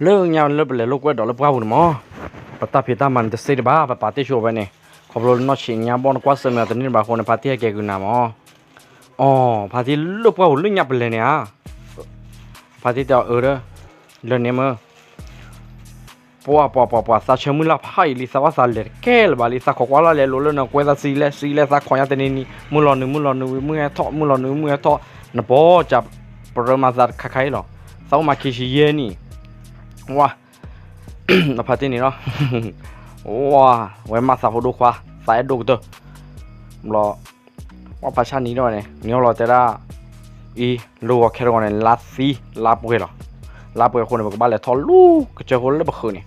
လၢညါလၢပလဲၤလိာ်ကွဲဒီးလၢပှၢ်ပူၤန့ၣ်မး, ပတၢ်ဖံးတၢ်မၤန့ၣ်တစ့တဘၣ်, ပပာ်တ့ၢ်ဆိဝဲန့ၣ်, ခီဖျိလၢနီၢ်ဆံးညါဘီၣ်နကွၢ်ဆၢၣ်မဲာ်အီၤတန့ၢ်တဘၣ်အဃိန့ၣ် ဖါတံၢ်ဟဲက့ၤဂုာ်နၤမး. အီ, ဖါတံၢ်လၢပှၢ်ပူၤလၢညါပလဲၤန့ၣ်ဧါ. ဖါတံၢ်တဲအီၤအၢ, လၢန့ၣ်မ့ၢ် ပှၤပှၤပှၤပှၤ သးဆၢမုၢ်လၢ်ဖးယံာ်လံ, သးဝဲသးလဲၤတကဲလၢၤဘၣ်လံ, သးခိးကွၢ်လၢ်လဲၤလိာ်လၢနကွဲသးစံလဲၣ်စံလဲၣ်, သးခိးညါတနံၤနံၤ, မုၢ်လီၤနုာ်မုၢ်လီၤနုာ်ဝံၤ မုၢ်ဟဲထီၣ်မုၢ်လီၤနုာ်ဝံၤ မုၢ်ဟဲထီၣ်, နပီၢ်ကးပရၢမၤသးတခါခါအံၤလီၤ. သးအိၣ်မးခံဆံယဲၢ်နံၣ်, ဝါ, ဖါတံၢ်န့ၣ်လီၤ, ဝါ, ဝဲမၤသးဖိဒိၣ်ခွါ, သးအဲၣ်ဒိၣ်ကတၢၢ်, ဘျီ ဝဲဖါဆၣ်နံၤဒီးန့ၣ် နံၤဟီၣ်လီၤတဲဒၣ်, အံၤ, လၢဂီၤခဲတဂီၤန့ၣ် လါသံ, လါပှဲၤလီၤ. လါပှဲၤအဃိန့ၣ် ပကဘၣ်လဲၤထီၣ်လူၤကစၢၢ်ခိၣ်လၢပဃုာ်န့ၣ်,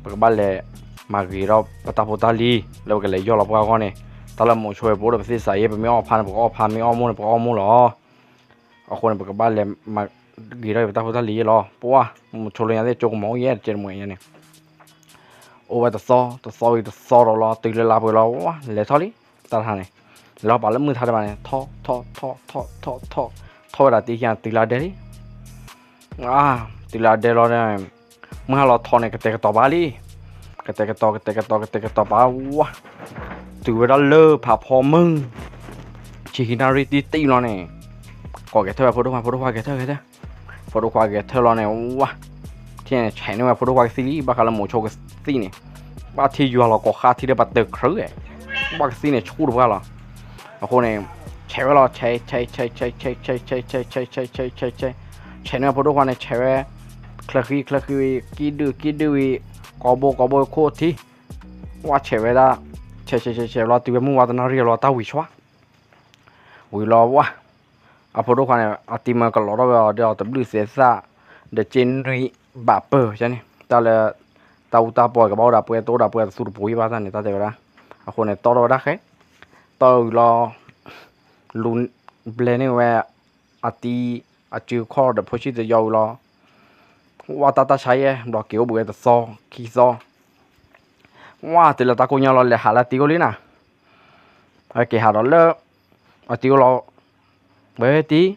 ပကဘၣ်လဲၤမၤဂ့ၤထီၣ်ပတၢ်ဖိတၢ်လံၤ လၢပကလဲၤယီၢ်လီၤပှၤအဂီၢ်န့ၣ်, တၢ်လၢမိၤဆိဝဲပအိၣ်ဒီးပသ့ၣ်စးယဲ, ပမ့ၢ်အီၣ်ဖါန့ၣ် ပကအီၣ်ဖါ, မ့ၢ်အီၣ်မိၢ်န့ၣ် ပကအီၣ်မိၢ်လီၤ. အဃိန့ၣ် ပကဘၣ်လဲၤမၤဂ့ၤထီၣ်ပတၢ်ဖိတၢ်လံၤယဲလီၤ. ပှၤ, မိၤဆိလၢညါသ့ၣ်ကၠိကမီၤအိၣ်ယဲတကဲတမှဲၤညါန့ၣ် အိၣ်ဝဲတသီ, တသီဝံၤတသီဒီးလီၤ, တုၤလၢလါပှဲၤလီၤ, ဝါ, လဲၤထီၣ်လံ, တၢ်တဟါန့ၣ်, လဲၤထီၣ်ပာ်လၢမုၢ်ထါတဘၣ်န့ၣ်, ထီၣ်ထီၣ်ထီၣ်ထီၣ်ထီၣ်ထီၣ်, ထီၣ်ဝဲဒၣ်တံၢ်ခံဂၤန့ၣ် တုၤလၢအဒဲလံ, ဝါ, တုၤလၢအဒဲလီၤန့ၣ်, မုၢ်ဟါလီၤထီန့ၣ် ကတဲာ်ကတီၤပာ်လံ, ကတဲာ်ကတီၤ ကတဲာ်ကတီၤ ကတဲာ်ကတီၤပာ်, ဝါ, တုၤဝဲဒၣ်လၢဖးဖီမုၢ် ဆံးခံနၣ်ရံၣ်တံၢ်တံၢ်လီၤန့ၣ်, ကိးဂဲၤထၢၣ်ဝဲဖိဒိၣ်ခွါ, ဖိဒိၣ်ခွါဂဲၤထၢၣ်ဂဲၤထၢၣ်, ဖိဒိၣ်ခွါဂဲၤထၢၣ်လီၤန့ၣ်, ဝါ, ထံၣ်န့ၣ် ဆဲးန့ၢ်ဝဲဖိဒိၣ်ခွါကသံၣ်လံ, ဘၣ်ဃးလၢမိၤဆိကသံၣ်န့ၣ်, ဘၣ်ထံၣ်ယွၤလီၤကိးဃါထံဒီးပှၤတၢၢ်ချၢဧဲ, ဘၣ်ကသံၣ်န့ၣ်ဆူၣ်တပှၢ်လီၤ. အဃိန့ၣ်, ဆဲးဝဲလီၤ, ဆဲး, ဆဲး, ဆဲး, ဆဲး, ဆဲး, ဆဲး, ဆဲး, ဆဲး, ဆဲး, ဆဲး, ဆဲးန့ၢ်ဖိဒိၣ်ခွါန့ၣ် ဆဲးဝဲ, ချၢဃံ, ချၢဃံဝံၤ, ကံၣ်ဒုၣ်, ကံၣ်ဒုၣ်ဝံၤ, ကိးဘိ, ကိးဘိခိၣ်ထံ, ဝါ, ဆဲးဝဲဒၣ်, ဆဲး, ဆဲး, ဆဲး, ဆဲးလီၤ, တုၤဝဲမုၢ်ဝါတနၣ်ရံၣ်လီၤ, တၢ်ဝံၤဆှါ ဝံၤလီၤ, ဝါ, အဖိဒိၣ်ခွါန့ၣ် အတံၤမၢကလီၤထီၣ်ဝဲအီၤဒီးအီၤတဘျုးသဲးသၣ်, ဒီးက့နွံဘၣ်ပၢၢ်န့ၣ်, တၢ်လၢ, တၢ်အူတၢ်ပီကဘၣ်အိၣ်ဒီးပှဲၤတအိၣ်ဒီးပှဲၤတသူတပူၤယံဘၣ်တၢ်န့ၣ် တၢ်တဲဝဲဒၣ်, အဃိန့ၣ် တီထီၣ်ဝဲဒၣ်ဃဲ, တီဝံၤလီၤ, လူၤဘျဲန့ၢ်ဝဲ, အတံၤ, အစုခီၣ်ဒီးဖိဆံၣ်တယီဝံၤလီၤ, ဝါတၢ်တၢ်ဆါယဲၢ် ဘျီက့ၤအိၣ်ဘှံးဝဲတသီ, ခံသီ ဝါ, တုၤလၢတၢ်ကိၢ်ညါလီၤ လဲၤဟးလၢအတံၤအိၣ်လံနၤ, က့ၤဟးဒီးလၢ, အတံၤအိၣ်လီၤ, ဝဲတံၤ, ဒီး,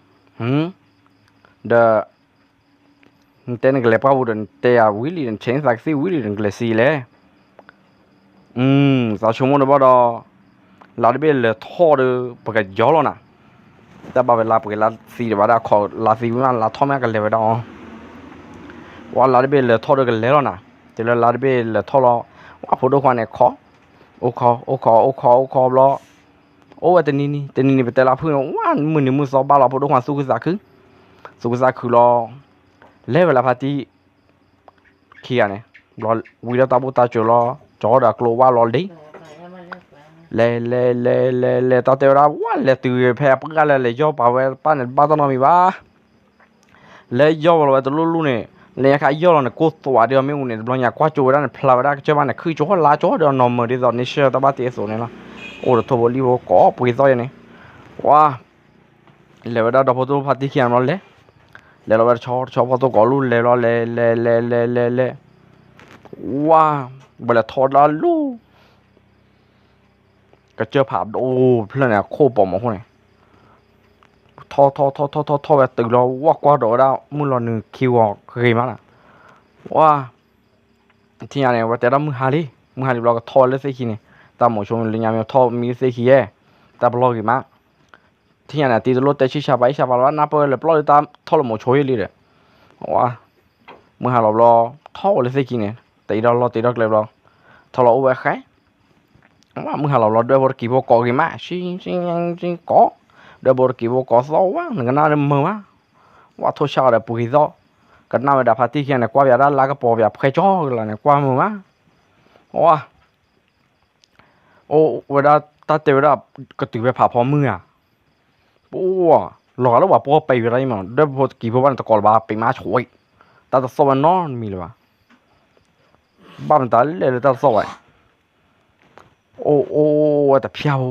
နတဲနကလဲၤပှၢ်ပူၤဒီးနတဲယၤဝံၤလံ နဆဲးန့ၢ်သးကသံၣ်ဝံၤလံ နကလဲၤသံလဲၣ်, သးဆိကမိၣ်တဘၣ်ဒီး, လါတဘ့ၣ်လဲၤထီၣ်ဒီး ပကယီလီၤနၤ, တၢ်ဘၣ်ဝဲလါပှဲၤလါသံတဘၣ်ဒီး ခိးလါသံဝံၤမး လါထီၣ်မးကလဲၤဝဲဒၣ်အီၤ ဝါလါတဘ့ၣ်လဲၤထီၣ်ဒီးကလဲၤလီၤနၤ, တုၤလၢလါတဘ့ၣ်လဲၤထီၣ်လီၤ, ဝါဖိဒိၣ်ခွါန့ၣ်ခိး, အိၣ်ခိး အိၣ်ခိး အိၣ်ခိး အိၣ်ခိးဘျီ, အိၣ်ဝဲတနံၤနံၤ တနံၤနံၤ ပတဲလၢဖုၣ်န့ၣ် ဝါ မုၢ်နံၤမုၢ်သီဘၣ်လီၤ ဖိဒိၣ်ခွါသူၣ်ခုသးခု, သူၣ်ခုသးခုလီၤ, လဲၤဝဲလၢဖါတံၢ် ခံဂၤန့ၣ်, ဘျီဝံၤဒီးတၢ်ဘူၣ်တၢ်စၢၤလီၤ, ကၠီဒီးအကျိဝါလီၤလံ လဲၤလဲၤလဲၤလဲၤလဲၤ တၢ်တဲဝဲဒၣ် ဝါ လဲၤတုၤဖဲအပှၢ်လၢ လဲၤယီၢ်ပာ်ဝဲပၢ်န့ၣ် တဘၣ်တၢ်နီတမံၤဘၣ်, လဲၤယီၢ်လီၤဝဲတလိၣ်လိၣ်န့ၣ်, လဲၤခါယီၢ်လီၤန့ၣ် ကိၢ်သွးဒီးမ့ၣ်အူန့ၣ် တဘျီညါကွၢ်ကၠိဝဲဒၣ်န့ၣ် ဖျါဝဲဒၣ်ကစၢၢ်ဘၣ်န့ၣ် ခုၣ်ကၠိလါကၠိဒီးနီၢ်မၢၤဒ်သိး န့ဆၢၣ်တၢ်ဘၣ်တ့အသိးန့ၣ်လီၤ, အိၣ်ဒီးထိၣ်ဖိလံၣ်ဖိကိးပှ့ၤသီယဲန့ၣ်, ဝါ လဲၤဝဲဒၣ်ဒီဖိဒိၣ်ဖါတံၢ်ခံဂၤန့ၣ်လီၤလဲၤ, လဲၤလီၤဝဲတဆီတဆီဖီသိၣ်ကိးလူၢ်လဲၤလီၤ လဲၤလဲၤလဲၤလဲၤလဲၤ, ဝါ ဝဲလဲၤထီၣ်ဒၣ်လူၢ် ကစၢၢ်ဖးဒိၣ်ဖျၢၣ်န့ၣ် အခိၣ်ပိာ်မုၣ်အဃိန့ၣ်, ထီၣ်ထီၣ်ထီၣ်ထီၣ်ထီၣ်ထီၣ်ဝဲတုၤလီၤ ဝါကွၢ်ဒီးဝဲဒၣ် မုၢ်လီၤနုာ်ခံဂီၤဂ့ၤမးလီၤ, ဝါ ထံၣ်ညါန့ၣ် ဝဲတဲဒၣ်မုၢ်ဟါလံ, မုၢ်ဟါလံဘျီကထီၣ်ဝဲလၢသ့ၣ်ခံန့ၣ်, တၢ်မိၤဆိလၢညါမ့ၢ်ထီၣ်မံလၢသ့ၣ်ခံယဲၢ်, တၢ်ပလီၢ်ဂ့ၤမး, ထံၣ်ညါန့ၣ် အတံၤတလိၣ်တဲဆံၣ်ဆါပာ်အံၣ်ဆါပာ်လီၤဘၣ် နၢ်ပၢၢ်လၢပျီၢ်လၢတၢ်ထီၣ်လၢမိၤဆိယဲၢ်လံဒီး, ဝါ မုၢ်ဟါလီၤဘျီ, ထီၣ်ဝဲလၢသ့ၣ်ခံန့ၣ်, တအံၤဒီးလီၤတံၤဒီးကျဲဘျီ, ထီၣ်လီၤအိၣ်ဝဲဃဲ, ဝါ မုၢ်ဟါလီၤဘျီ ဒွဲၣ်ဖိတကံၤဖိကိးဂ့ၤမး, ဆံဆံဆံကိး, ဒွဲၣ်ဖိတကံၤဖိကိးသီဝါ နကနၣ်လၢမုာ်မး, ဝါ ထိၣ်ဆၣ်အီၤဒီးပှ့ၤသီ, ကနၣ်ဝဲဒၣ်ဖါတံၢ်ခံဂၤန့ၣ် ကွၢ်ပယၤဒၣ်လါကပီၤပယၤဖှဲကၠီကလီၤန့ၣ် ကွၢ်မုာ်မး, ဝါ အိၣ်ဝဲဒၣ်တၢ်တဲဝဲဒၣ် ကတုၤဖဲဖးဖီမုၢ်ဧါ, ပအိၣ်, လီၤဂာ်လၢပှၤပီၢ်ပံးဝဲဒၣ်အံၤမး ဒွဲၣ်ဖိတကံၤဖိဘၣ်န့ၣ် တကိးလၢၤဘၣ် ပံးမးဆိး, တၢ်တသီၣ်ဝဲနီတမံၤလၢၤဘၣ်, ဘၣ်မတၤလဲၣ်လၢတၢ်တသီၣ်ဝဲ, အိၣ်အိၣ်ဝဲတဖျၢၣ်ဖိ,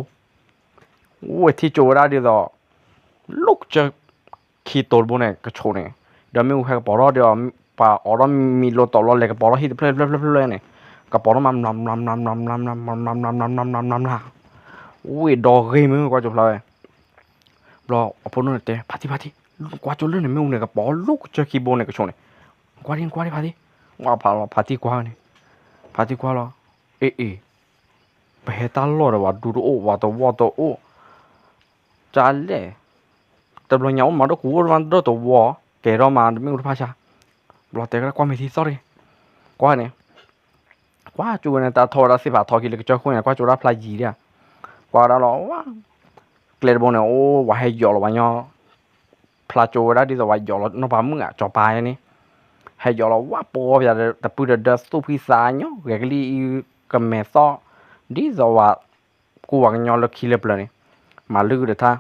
အိၣ်ဝဲထံၣ်ကၠိဝဲဒၣ်ဒ်သိး လိၣ်ကစၢၢ်ခံတိၤတဘိန့ၣ် ကဆိးန့ၣ်, ဒီးမ့ၣ်အူဟဲကပီၤထီၣ်ဒီး ပှၤအိးထီၣ်မံၤလိာ်တီၤဘျီလဲၤကပီၤထီၣ်ဟံၣ်တဖျၢၣ်တဖျၢၣ်တဖျၢၣ်န့ၣ်, ကပီၤထီၣ်မး မနၤမနၤမနၤမနၤမနၤမနၤမနၤမနၤ, ဝ့ၢ်ဒီဂ့ၤမ့ၢ်ကွၢ်ကၠိဖျါဝဲ, ဘျီအဖိဒိၣ်န့ၣ်တဲ ဖါတံၢ်ဖါတံၢ်, ကွၢ်ကၠိလၢန့ၣ်မ့ၣ်အူန့ၣ် ကပီၤလိၣ်ကစၢၢ်ခံဘိန့ၣ်ကဆိးန့ၣ်, ကွၢ်ဒ်ကွၢ်ဒ်ဖါတံၢ် ဝဲဖးလီၤ ဖါတံၢ်ကွၢ်န့ၣ်, ဖါတံၢ်ကွၢ်လီၤ, အ့ၣ်အ့ၣ်, ပဟဲတၢ်လီၢ်ဒီး ပှၤဒူတအိၣ် ပှၤတဝီတအိၣ်, ကလဲၣ်, တဘျီညါအိၣ်မးဒိၣ်ကူအိၣ်မးဒိၣ်တဝီ, ကဲထီၣ်မးတမ့ၢ်အိၣ်တဖၣ်ဆါ, ဘျီတဲကကွၢ်မ့ၢ်ထံသီၣ်တဂ့ၤ, ကွၢ်န့ၣ် ကွၢ်ကၠိဝဲန့ၣ် တၢ်ထီၣ်ဝဲဒၣ်သ့ၣ်ဖးထီခံလၢကစၢၢ်ခိၣ်န့ၣ် ကွၢ်ကၠိဒၣ်ဖျါယံၤဒၣ်, ကွၢ်ဒၣ်လီၤဝဲ, ကျဲတဘိန့ၣ် အိၣ်ဝဲဟဲယီၤလီၤပှၤညီ, ဖျါကၠိဝဲဒၣ်ဒ်သိးဝဲယီၤလီၤနီၢ်ပၤမုၣ်ဧါ ကၠီၤပၤန့ၣ်, ဟဲယီၤလီၤဝဲပိာ်ပယၤတပုၢ်တဒၢသူၣ်ဖှံသးညီ ဂဲၤကလံၣ်အံၤကမဲာ်သီၣ်, ဒ်သိးဝဲ ကူဝဲကညီလၢခံလၢပျၢၤန့ၣ်, မၤလုၢ်ကဒီးထါ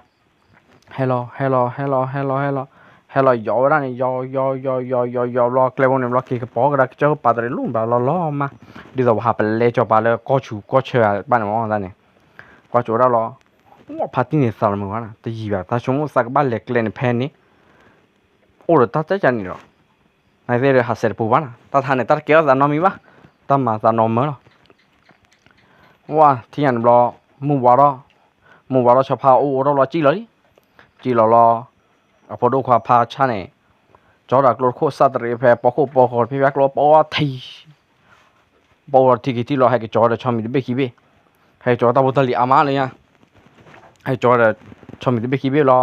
ဟဲလီၤ ဟဲလီၤ ဟဲလီၤ ဟဲလီၤ ဟဲလီၤ, ဟဲလီၤယီၤဝဲဒၣ်န့ၣ် ယီၤ ယီၤ ယီၤ ယီၤ ယီၤ ယီၤ ဘျီကျဲဘိန့ၣ် ဘျီက့ၤကပီၤကဒါကစၢၢ်ပၤတရံးလူၢ်ဘၣ်လီၤလီၤမး, ဒ်သိးပှၤဟးပလဲကၠီၤပၤလၢကီၢ်ဆူးကီၢ်ဆၢဘၣ်န့ၣ်မးန့ၣ်, ကွၢ်ကၠိဝဲဒၣ်လီၤ, ဝဲဖါတံၢ်န့ၣ်သးတမုာ်ဘၣ်နၤ တယံာ်ဘၣ် သးဆိကမိၣ်သးကဘၣ်လဲၤကျဲန့ၣ်ဖဲန့ၣ်, အိၣ်ဒီးတၢ်တၢ်ကန့ၣ်လီၤ, နသ့ၣ်ဒီးဟးစဲးတပူၤဘၣ်နၤ တၢ်ထါန့ၣ် တၢ်တကဲထီၣ်သးနီတမံၤဘၣ်, တၢ်မၤသးနီမၢလီၤ ဝဲထံၣ်ညါန့ၣ်ဘျီ, မုၢ်ဝါထီၣ်, မုၢ်ဝါထီၣ်ဆီဖါအိၣ်အိၣ်ထီၣ်ဘျီစံၣ်လီၤလံ, စံၣ်လီၤလီၤ, အဖိဒိၣ်ခွါဖါဆၣ်န့ၣ်, ကၠီဒီးကျိတခိၣ်စၢ်တရံးဖဲပီခိၣ်ပီဃီဖဲဖဲကျိပီထံ, ပီထံခံထံၣ်လီၤ ဟဲက့ၤကၠီဒီးဆီမံၤတဘ့ၣ်ခံဘ့ၣ်, ဟဲက့ၤကၠီတၢ်ဖိတၢ်လံၤအါမးလၢညါ, ဟဲက့ၤကၠီဒီး, ဆီမံၤတဘ့ၣ်ခံဘ့ၣ်လီၤ,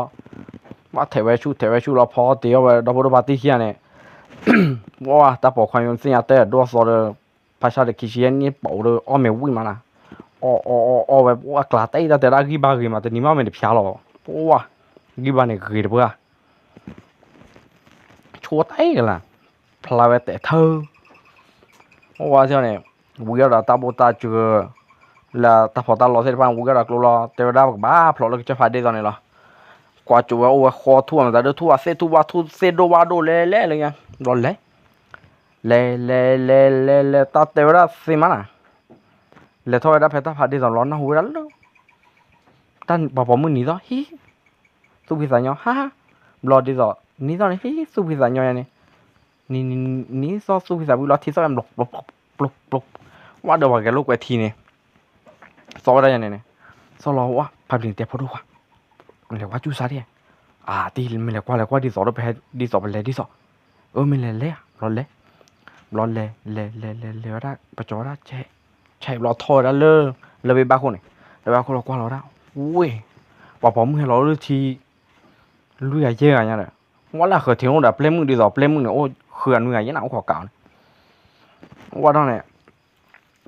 ဘၣ်ထဲးဝဲဆူၣ်ထဲးဝဲဆူၣ်လီၤ ဖီတ့ၢ်အီၣ်ဝဲဒီဖိဒိၣ်ဖါတံၢ်ခံဂၤန့ၣ် ဝဲတၢ်ပိာ်ခွါညိသ့ၣ်ညါတဲဒိအသီဒီး, ဖါဆၣ်ဒီးခံဆံယဲၢ်နံၣ်ပိာ်ဒီးအီၣ်မ့ၤဝံၣ်မးနၤ, အီၣ်အီၣ်အီၣ်အီၣ်ဝဲ အကျါတၢ်အံၤတၢ်တဲဒၣ်ဂံၢ်ဘါဂ့ၤမး တနံၤမးမ့ၢ်တဖျါလီၤ, ပဝါ, ဂံၢ်ဘါန့ၣ်ဂ့ၤတပှၢ်, ဆိတၢ်အံၤကလၤ, ဖျါဝဲတဲာ်ထၢ, ပဝါန့ၣ်, ဝံၤအီၣ်ဒီးတၢ်ဘိၣ်တၢ်စၢၤ, လၢတၢ်ဖီၣ်တၢ်လီသ့ၣ်တဖၣ်န့ၣ် ဝံၤအီၣ်ဒီးကျိလီၤ တဲဝဲဒၣ်ပကဘၣ်ဖျိးလၢကစၢၢ်ဖးဒ့သိးန့ၣ်လီၤ, ကွၢ်ကၠိဝဲအိၣ်ဝဲဃီထူၣ်အမတၤဒၢထူၣ်အသ့ၣ်ထူၣ်ဝၣ်ထူၣ်သ့ၣ်ဒိၣ်ဝၣ်ဒိၣ်လဲၤလဲၤလၢညါ, ဘျီလဲၤ လဲၤလဲၤလဲၤလဲၤလဲၤ တၢ်တဲဝဲဒၣ်သ့မးနၤ, လဲၤထီၣ်ဝဲဒၣ်ဖဲတၢ်ဖးဒ့သိးလီၤ နၢ်ဟူဝဲဒၣ်လၢ တၢ်ပှၤပိာ်မုၣ်နံၤသီၣ် ဟံၣ် သူၣ်ဖှံသးညီ ဟါဟါ, ဘျီဒ်သိး နံၤသီၣ်န့ၣ် ဟံၣ် သူၣ်ဖှံသးညီယါန့ၣ်, နံၤသီၣ်သူၣ်ဖှံသးဖှံလီၤ ထံသီၣ် ပျိပျိပျိ, ဝဲဒီးပှၤဂဲၤလိာ်ကွဲထံန့ၣ် သီၣ်ဝဲဒၣ်ယါန့ၣ်န့ၣ်, သီၣ်လီၤဝဲ ဖးပျံၤန့ၣ်တဲဖိဒိၣ်ခွါ, လဲၤကွၢ်စူၣ်စါဒ်, အတံၢ်မ့ၢ်လဲၤကွၢ်လဲၤကွၢ်ဒ်သိးဒီးပဟဲဒ်သိးပလဲၤဒ်သိး, အၢမ့ၢ်လဲၤလဲၤဧါ ဘျီလဲၤ, ဘျီလဲၤလဲၤလဲၤလဲၤလဲၤဝဲဒၣ် ပကၠီဝဲဒၣ် ဆဲးဘျီထီၣ်ဝဲဒၣ်လၢ, လၢဘ့ၣ်ဘၣ်ခိၣ်န့ၣ်, လၢဘ့ၣ်ဘၣ်ခိၣ်လီၤကွၢ်လီၤဝဲဒၣ်, ဝ့ၢ်, ပှၤပိာ်မုၣ်ဟဲလီၤလၢထံ, လွံၢ်ဂၤယဲၢ်ဂၤညါဒီး, ဝဲလၢအဃၢၤထံးအိၣ်ဒီးပျဲၢ်မုၣ်ဒ်သိးပျဲၢ်မုၣ်န့ၣ် အိၣ်ဃုဂၤနွံဂၤယဲၢ်နၤအိၣ်ခိးကးန့ၣ်, ဝဲဒီးန့ၣ်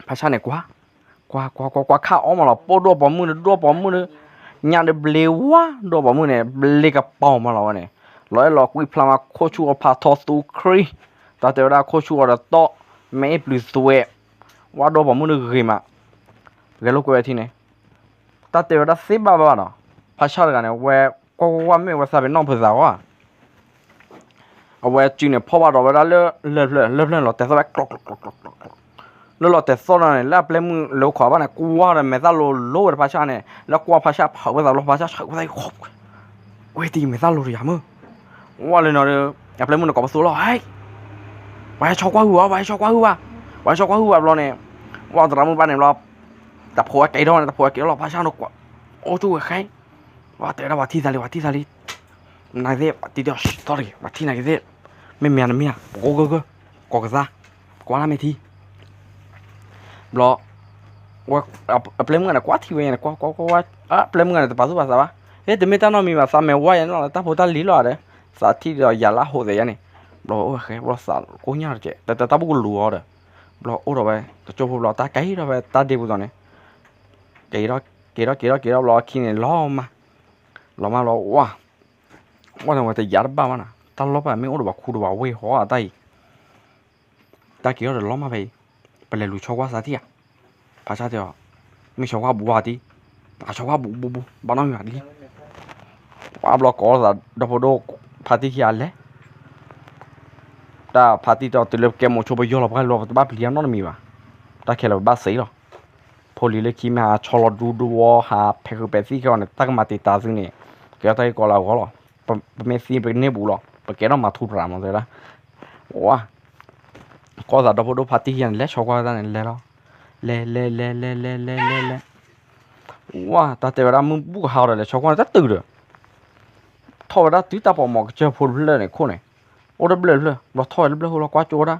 ဖါဆၣ်န့ၣ်ကွၢ်, ကွၢ်ကွၢ်ကွၢ်ကွၢ် ခးအီၣ်မးလီၤ ပိၢ်ဒိၣ်ပိာ်မုၣ်ဒီးဒိၣ်ပိာ်မုၣ်ဒီး, ညၣ်ဒီးဘျ့ဝါ ဒိၣ်ပိာ်မုၣ်န့ၣ် ဘျ့ကပီၤမးလီၤဝဲန့ၣ်, လီၤအဲၣ်လီၤကွံဖျါမး ခိၣ်ဆူၣ်အီၤဖးထီသူခရံ, တၢ်တဲဝဲဒၣ်ခိၣ်ဆူၣ်အီၤဒီးတီၢ်, မ့ၢ်အ့ၣ်ပျုၤသွဲး, ဝဲဒိၣ်ပိာ်မုၣ်ဒီးဂ့ၤမး, ဂဲၤလိာ်ကွဲဝဲထံန့ၣ်, တၢ်တဲဝဲဒၣ်သ့ဘၣ်ဘၣ်ဘၣ်ဒီး, ဖါဆၣ်တဂၤန့ၣ် ဝဲကွၢ်ကွၢ်ကွၢ်မ့ၢ်ဝဲသးပ့ၤနီၣ်ဖုးသးဝဲ အဝဲစုန့ၣ်ဖီၣ်ဘၣ်ဒီးဝဲဒၣ်လၢ, လၢၢ်ဖျၢၣ် လၢၢ်ဖျၢၣ်န့ၣ်လီၤတဲာ်သီၣ်ဝဲကျီကျီကျီကျီကျီ, လၢလီၤတဲာ်သီၣ်ဒီးန့ၣ် လၢအပျဲၢ်မုၣ်လဲၤအိၣ်ခိးဘၣ်န့ၣ် ကွၢ်ဒီးမဲာ်သၣ်လိၤလိၤဝဲဒီးဖါဆၣ်န့ၣ် လၢကွၢ်ဖါဆၣ်ဖးဝဲသးဘျီ ဖါဆၣ်ဆၢဝဲသး ဝဲတံၤမဲာ်သၣ်လိၤတယၤမုၢ်, ဝဲလၢနီၤဒီး, အပျဲၢ်မုၣ်န့ၣ်ကိးပသူလီၤ, ပှၤဟဲဆီကွၢ်ဟုၣ်အီၤ ပှၤဟဲဆီကွၢ်ဟုၣ်ဘၣ်, ပှၤဟဲဆီကွၢ်ဟုၣ်ဘၣ်ဘျီန့ၣ်, ဝဲသရၣ်မုၣ်ဘၣ်န့ၣ်ဘျီ, တၢ်ဖိဝဲကဲထီၣ်န့ၣ် တၢ်ဖိဝဲကဲထီၣ်လီၤ ဖါဆၣ်န့ၣ်ကွၢ်, အိၣ်ကၠိဝဲဃဲ ပှၤတဲဝဲဒၣ်ပှၤထံၣ်သးလံ ပှၤထံၣ်သးလံ, နသ့ၣ်ပှၤထံၣ်သးလံ ပှၤထံၣ်နၤက့ၤသ့ၣ်, မ့ၢ်မ့ၢ်နမ့ၢ်ဧါ ပကိးဂၢၢ်ဂၢၢ်, ကိးကသါ, ပကွၢ်လၢမဲာ်ထံ, ဘျီ, အပျဲၢ်မုၣ်ဂၤန့ၣ် ကွၢ်ထံၣ်ဝဲယါန့ၣ် ကွၢ်ကွၢ်ကွၢ်ကွၢ်, အပျဲၢ်မုၣ်ဂၤန့ၣ် တပာ်သူၣ်ပာ်သးဘၣ်, ဟဲတမ့ၢ်တၢ်နီတမံၤဘၣ် သးမဲာ်ဝါယါန့ၣ်လီၤ တၢ်ဖိတၢ်လံၤလီၤဒီး, သးထံၣ်ဒီးယၤလၢအဟိးသဲးယါန့ၣ်, ဘျီအိၣ်ဃဲ ဘျီသးကိၢ်ညါတကဲး တၢ်တၢ်ဘူၣ်ကလူၤအီၤဒီး, ဘျီအိၣ်ဒီးဝဲ, တကၠိဖိဘျီတၢ်ကဲထီၣ်ဝဲတၢ်ဒ့ပူၤသိးန့ၣ် က့ၤဒီးက့ၤဒီးက့ၤဒီးက့ၤဒီးဘျီအခံန့ၣ်လီၤမး, လီၤမးလီၤဝါ, ဝါန့ၣ်ဝဲတယါတဘၣ်ဘၣ်နၤ တၢ်လီၢ်ဖဲမ့ၢ်အိၣ်ဒီးပှၤခူဒီးပှၤဝ့ၢ်ဟီအတၢ်အံၤ, တၢ်က့ၤထီၣ်ဒီးလီၤမးဖဲအံၤ, ပလဲၤလူၤဆီကွၢ်သးထံၣ်ဧါ, ဖါဆၣ်တဲအီၤ, မ့ၢ်ဆီကွၢ်ဘူးဝါတံၢ်, ပဆီကွၢ်ဘူးဘူးဘူး ဘၣ်နီတမံၤဘၣ်လံ, ပှၤဘျီကိးလိာ်သးဒီဖိဒိၣ်, ဖါတံၢ်ခံဂၤလဲၤ တၢ်ဖါတံၢ်တဲအီၤတုၤလၢပကဲမိၤဆိပယီၢ်လီၤပှၢ်လီၤ ပတဘၣ်ပျံၤအနီတမံၤဘၣ်, တၢ်ခဲလၢာ်ပဘၣ်စံးလီၤ, ဖိလံၤလၢခံမ့ၢ်ဟးဆီလီၤဒူဒူဝီဟးဖဲးဃုာ်ပဲာ်သံခဲအီၤန့ၣ် တၢ်ကမၤတံာ်တာ်သုန့ၣ်, ကဲထီၣ်တၢ်ဂ့ၢ်ကီလၢအဂီၢ်လီၤ, ပမ့ၢ်သံပကန့ၢ်ဘူးလီၤ ပကဲထီၣ်မၤထူရၤမးတဲဒၣ်, ဝါ ကိးသးဒီဖိဒိၣ်ဖါတံၢ်ခံဂၤန့ၣ် လဲၤဆီကွၢ်တၢ်န့ၣ် လဲၤလီၤ, လဲၤလဲၤလဲၤလဲၤလဲၤလဲၤလဲၤလဲၤ, ဝါ တၢ်တဲဝဲဒၣ်မုၢ်ဘူၣ်ကဟါအီၤဒီး လဲၤဆီကွၢ်န့ၣ်တတုၤဒီး, ထီၣ်ဝဲဒၣ်တုၤတၢ်ပိာ်မီၤကစၢၢ်ဖိတဖျၢၣ်န့ၣ်ခိၣ်န့ၣ်, အိၣ်တဘျၢၣ်တဖျၢၣ် ဘျီထီၣ်ဝဲတဘျၢၣ်ဃိလီၤ ကွၢ်ကၠိဝဲဒၣ်,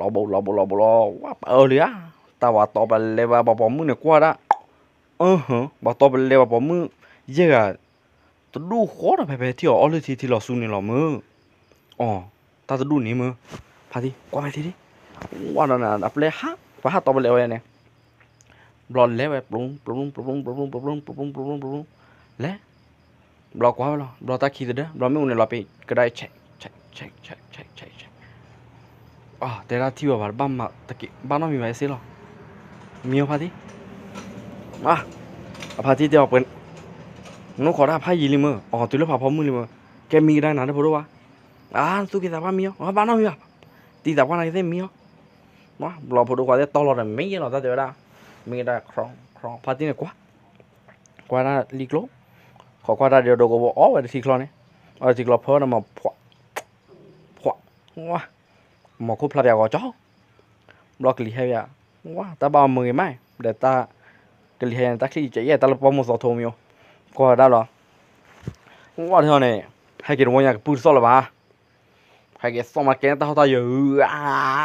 လီၤဘိလီၤဘိလီၤဘိလီၤ ဝဲပအၢလံဧါ, တၢ်ပှၤတီပလဲပှၤပိာ်မုၣ်န့ၣ်ကွၢ်ဒၣ်, အၢ ပှၤတီပလဲပှၤပိာ်မုၣ် ယဲၢ်ဂၤ တဒူၣ်ဃီဒီးဖဲဖဲထံၣ်အီၤအီၣ်လၢထံထံလီၤဆူန့ၣ်လီၤမၢ်, အီၤ တၢ်တဒူၣ်န့ၣ်မၢ်, ဖါတံၢ် ကွၢ်ဖဲထံၣ်ဒံး, ဝဲဒီးအပျဲၢ်ဟး ပှၤဟးတီပလဲဝဲန့ၣ် ဘျီလဲၤဝဲ ပျူၤ ပျူၤ ပျူၤ ပျူၤ ပျူၤ ပျူၤ ပျူၤ ပျူၤ ပျူၤ လဲၤ, ဘျီကွၢ်ဝဲလီၤ ဘျီတၢ်ခံသဒၢ ဘျီမ့ၣ်အူန့ၣ်လီၤပ့ၤ ကဒါ check check check check check check, တဲဒၣ်ထံၣ်ဝဲဘၣ်တဘၣ်မၤတက့ၢ် ဘၣ်နီတမံၤဘၣ်အစ့လီၤ, မံအီၤဖါတံၢ်, အဖါတံၢ်တဲအီၤပှဲၤ, နအိၣ်ခိးတၢ်ဖးယံာ်လံမၢ် အီၤတုၤလၢဖးဖီမုၢ်လံမၢ်, ကဲမံကဒါနၤတဖိဒိၣ်ဘၣ်, အါ သူၣ်က့သးပှၢ်မံအီၤ ဘၣ်နီတမံၤဘၣ်, တံၢ်သးပှၢ်နၤကသ့ၣ်မံအီၤ ဘျီဖိဒိၣ်ခွါသ့ၣ်တီလီၤဒီးမ့ၢ်ယဲလီၤတၢ်တဲဝဲဒၣ်, မ့ၢ်ကဒါ ခီခီ ဖါတံၢ်န့ၣ်ကွၢ်, ကွၢ်တၢ်လံကျိ, ခိးကွၢ်တၢ်ဒ်ဒိကိဘိအီၣ်ဝဲတထံချီန့ၣ်, အီၣ်တထံချီဖၢဒီးမၤ ဖှး, ဖှး, ဝါ, မၤခိၣ်ဖျါပၠးဂီၤကၠီ, ဘျီကလံၤဟဲယၤ, ဝါ တၢ်ဘၣ်အီၤမုာ်ဂ့ၤမး, ဒီးတၢ်, ကလံၤဟဲယၤန့ၣ် တၢ်ချံၣ်ကဲယဲၢ်တၢ်လၢပှၢ်မိၢ်သီထိမံၤ, ကွၢ်ဝဲဒၣ်လီၤ, ဝါဒီးန့ၣ်, ဟဲက့ၤတဝီညါကပုၢ်တသီၣ်လၢၤဘၣ် ဟဲက့ၤသီၣ်မၤကဲန့ၣ်တၢ်ဟီၣ်တၢ်ယၢၤ, ဟါ,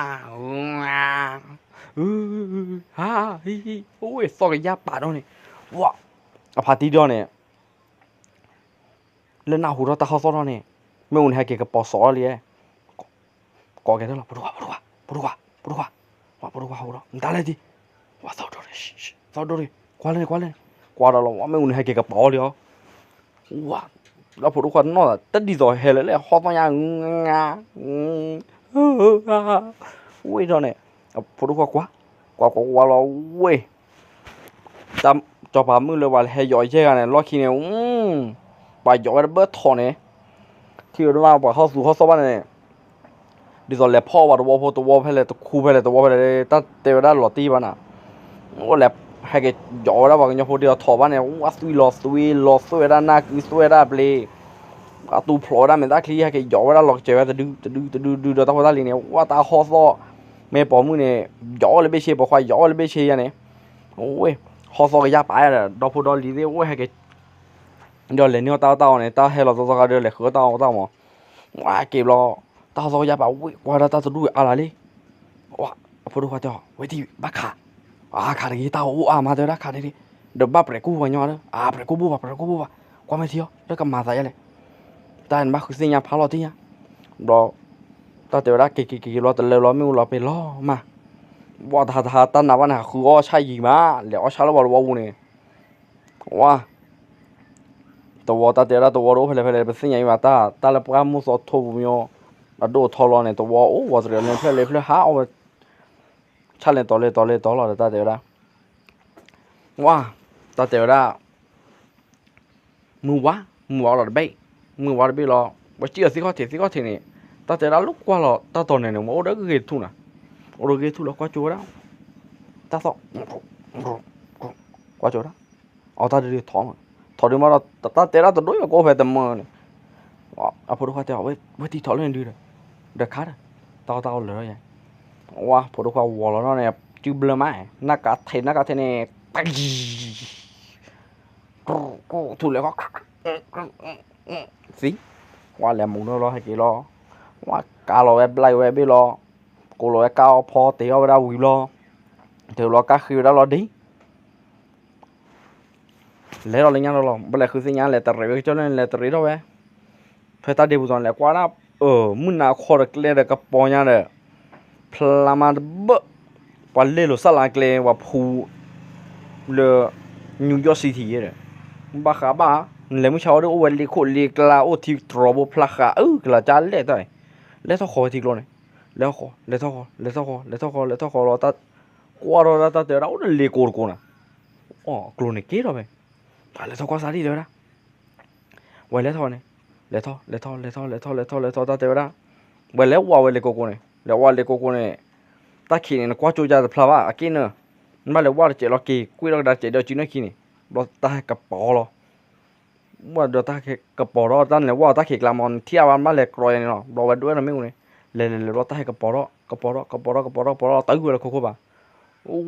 ဟံ, အိၣ်သီၣ်ကယၢ်ပာ်ဒီးန့ၣ်, ဝါ, အဖါတံၢ်ဒီးန့ၣ်, လၢနၢ်ဟူထီၣ်တၢ်ဟီၣ်သီၣ်ထီၣ်န့ၣ်, မ့ၣ်အူန့ၣ်ဟဲက့ၤကပီၤစီၤအီၤလံ, ကိးကဲထီၣ်လီၤ ပဒိၣ်ခွါ ပဒိၣ်ခွါ, ဖိဒိၣ်ခွါ, ဖိဒိၣ်ခွါ, ဝဲဖိဒိၣ်ခွါဟူဒီး မတၤလဲၣ်တံၢ်, ဝဲသီဒိၣ်, သီဒိၣ်တံၢ်, ကွၢ်လၢန့ၣ် ကွၢ်လၢန့ၣ်, ကွၢ်ဒီးလီၤ ဝဲမ့ၣ်အူန့ၣ် ဟဲက့ၤကပီၤလံအီၤ, ဝဲ, လၢဖိဒိၣ်ခွါနီၢ် တဒ်သိးဟဲလၢလဲၣ် ဟီၣ်သီၣ်ညါ, ဝ့ၢ်ဒီးန့ၣ်, ဖိဒိၣ်ခွါကွၢ်, ကွၢ်ကွၢ်ကွၢ်လီၤဝ့ၢ် စီၤပၤမုၣ်လၢပှၤဟဲယီၤယဲၢ်ဂၤန့ၣ် လီၢ်ခံန့ၣ်, ပှၤယီၤဝဲတဘၣ်ထီၣ်န့ၣ်, ထံၣ်ဝဲဒၣ်ပှၤဟီၣ်သူၣ်ဟီၣ်သီၣ်ဘၣ်န့ၣ်, ဒ်သိးလဲၤဖီၣ်ဘၣ်တဝီဖိတဝီဖဲလဲၣ် တခူဖဲလဲၣ်တဝီဖဲလဲၣ် တၢ်တဲဝဲဒၣ်လီၤတံၢ်ဘၣ်နၤ, အိၣ်လဲၤဟဲက့ၤယီၤဝဲဒၣ်ပှၤကညီဖိဒ်သိးထီၣ်ဘၣ်န့ၣ် ဝဲသွံၣ်လီၤသွံၣ်လီၤသွံၣ်ဝဲဒၣ်နၢ်ကုသွံၣ်ဝဲဒၣ်ပျ့ၤ အတူၢ်ဖျိးဝဲဒၣ်မဲာ်သၣ်ချံ ဟဲက့ၤယီၤဝဲဒၣ်လီၤကစၢၤဝဲတဒုတဒုတဒုဒုဒီးတၢ်ဖိတၢ်လံၤန့ၣ် ဝဲတၢ်ဟီၣ်သီၣ်, မ့ၢ်ပိာ်မုၣ်န့ၣ်, ယီၤဝဲလၢဘ့ၣ်ဆ့ ပိာ်ခွါယီၤဝဲလၢဘ့ၣ်ဆ့ယါန့ၣ်, ဝ့ၢ်, ဟီၣ်သီၣ်ကယၢ်ပာ်ယါဒီး ဒီဖိဒီလံၤသ့ၣ်အိၣ်ဟဲက့ၤ ဒီးလဲၤနုာ်အီၣ်တၢ်အီၣ်တၢ်အီန့ၣ် တၢ်ဟဲလီၤသီသီခါဒီးလဲၤဃုအီၣ်တၢ်အီၣ်တၢ်အီမး, ဝဲက့ၤဘျီ, တၢ်ဟီၣ်သီၣ်ကယၢ်ပာ်ဝ့ၢ် ကွၢ်ဒၣ်တၢ်တဒူၣ်အါလၢ်လံ, ဝဲ, အဖိဒိၣ်ခွါတဲအီၤ ဝဲတံၢ်ဘၣ်ခး, အါခးတဂ့ၤ တၢ်အီၣ်အိၣ်အါမး တဲဝဲဒၣ်ခးတဂ့ၤ, ဒီးဘၣ်ပြဲးကူၣ်ပှၤညီဒီး အါပြဲးကူၣ်ဘိဘၣ် ပြဲးကူၣ်ဘိဘၣ်, ကွၢ်မ့ၢ်ထံအီၤ လၢကမၤသးယါလဲၣ်, တၢ်နဘၣ်ဃုသ့ၣ်ညါဖးလီၤတံၢ်ညါ, ဘျီ, တၢ်တဲဝဲဒၣ်က့ၤက့ၤက့ၤက့ၤဘျီ တလၢဘျီမ့ၣ်အူလီၤပ့ၤလီၤမး, ဝဲတဟးတဟးတၢ်နးဘၣ်န့ၣ် ဟးဃုအီၣ်ဆၣ်ယံၤမး လဲၤအီၣ်ဆၣ်လၢပှၤတဝီပူၤန့ၣ်, ဝဲ တဝီတၢ်တဲဝဲဒၣ်တဝီတအိၣ်ဖဲလဲၣ်ဖဲလဲၣ် ပသ့ၣ်ညါအံၤဘၣ်တၢ် တၢ်လၢပှၢ်မိၢ်သီထိပူၤမ့ၢ်, အဒိၣ်အထီလီၤန့ၣ် တဝီအိၣ်ဝီၤတရံးန့ၣ် ဖျၢၣ်လၢဖျၢၣ်ဟးအီၣ်ဝဲ, ဆၣ်လဲၤတီၤလဲၤတီၤလဲၤတီၤလီၤဒီးတၢ်တဲဝဲဒၣ်, ဝဲ, တၢ်တဲဝဲဒၣ် မုၢ်ဝါ, မုၢ်ဝါလီၤတဘ့ၣ်, မုၢ်ဝါတဘ့ၣ်လီၤ, ပှၤစံၣ်အီၤသံခီၣ်ထံးသံခီၣ်ထံးန့ၣ်, တၢ်တဲဝဲဒၣ်လၢကွၢ်လီၤတၢ်တီၤန့ၣ်န့ၣ် မ့ၢ်အိၣ်ဒီးဂ့ၤထူၣ်နၤ, အိၣ်ဒီးဂ့ၤထူၣ်လီၤကွၢ်ကၠိဝဲဒၣ်, တၢ်သီၣ်, ကွၢ်ကၠိဝဲဒၣ်, အတၢ်ဒုးထီၣ်, ထီၣ်ဒုးမးဒီး တၢ်တဲဒၣ်တဒိၣ်ယကအိၣ်ဖဲတမၢန့ၣ်, အဖိဒိၣ်ခွါတဲအီၤ ဝဲတံၢ်ထီၣ်လၢန့ၣ်ဒုးဒီး, ဒီးခါဒီး, တၢ်အီၣ်တၢ်အီလၢာ်လီၤယါ, ဝဲဖိဒိၣ်ခွါဝီၤလီၤနီၢ်န့ၣ် စုဘျၢမး, နၢ်ကးထဲးနၢ်ကးထဲးန့ၣ်, တၢ်ယံၤ ထူၣ်လဲၤခီ, သံ, ဝဲလဲၤမူၤနီၢ်လီၤဟဲက့ၤလီၤ, ဝဲကါလီၤဝဲဘျါဝဲဘ့ၣ်လီၤ, ကိးလီၤဝဲကါအီၣ်ဖီတ့ၢ်အီၣ်ဝဲဒၣ်ဝံၤဘျီ, တ့ၢ်လီၤကါဃ့ဝဲဒၣ်လီၤဒ် လဲၤထီၣ်လၢညါလီၤလီၤ ဘၣ်လဲၤဃုသ့ၣ်ညါလဲၤတရံးဝဲကစၢၢ်လၢလဲၤတရံးထီၣ်ဝဲ, ဖဲတၢ်ဒ့ပူၤသိးန့ၣ် လဲၤကွၢ်ဒၣ်, မုၢ်နၤခီတကျဲဒီးကပီၤညါဒီး, ဖျါမးတဘၢၣ်, ပှၤလဲၤလိာ်စၢ်လၢကျဲ ပှၤဖူ လၢ New York City ဒီး, ဘၣ်ဃးဘၣ်, နလဲၤမုၢ်ဆါဝဲဒၣ်အိၣ်ဝဲလ့ခိၣ်လ့ကျါအိၣ်ထံတြီၤဘိဖျါဃးအုကလၤကၢ်လဲၣ်တၢ်, လဲၤထီၣ်ဃီၤဝဲထံကျိန့ၣ်, လဲၤထီၣ်ဃီၤ လဲၤထီၣ်ဃီၤ လဲၤထီၣ်ဃီၤ လဲၤထီၣ်ဃီၤ လဲၤထီၣ်ဃီၤလီၤ, ကွၢ်ထီၣ်ဒၣ်တၢ်တဲဝဲဒၣ်အိၣ်ဒီးလ့ကိတကိးနၤ, အကျိၤန့ၣ်က့ၤထီၣ်ဖဲ, လဲၤထီၣ်ကွၢ်စၢ်ဒံၣ်တဲဝဲဒၣ် ဝဲလဲၤထီၣ်န့ၣ်, လဲၤထီၣ် လဲၤထီၣ် လဲၤထီၣ် လဲၤထီၣ် လဲၤထီၣ် လဲၤထီၣ် တၢ်တဲဝဲဒၣ်, ဝဲလဲၤဝးဝဲလ့ကိကိန့ၣ် လဲၤဝးလ့ကိကိန့ၣ်, တၢ်ခံးန့ၣ် နကွၢ်ကၠိယါတဖျါဘၣ် အက့ၢ်နၢ, နဘၣ်လဲၤဝးတစဲးလီၤက့ၤ ကွံာ်ထီၣ်ကဒါတစဲးဒီးစုန့ၢ်ခံန့ၣ်, ဘျီတၢ်ဟဲကပီၤလီၤ, ဝဲဒီးတၢ်ကပီၤထီၣ် တၢ်နလဲၤဝးတၢ်ခံးကျါမး နထံၣ်အါဘၣ် နဘၣ်လဲၤကြီယါန့ၣ်လီၤ, ဘျီဝဲဒွဲၣ်ထီၣ်မ့ၣ်အူန့ၣ်, လဲၤလဲၤလဲၤဘျီတၢ်ဟဲကပီၤထီၣ် ကပီၤထီၣ် ကပီၤထီၣ် ကပီၤထီၣ် ကပီၤထီၣ် တၢ်ဂုၢ်ဝဲလၢခိခိၣ်ဘၣ်,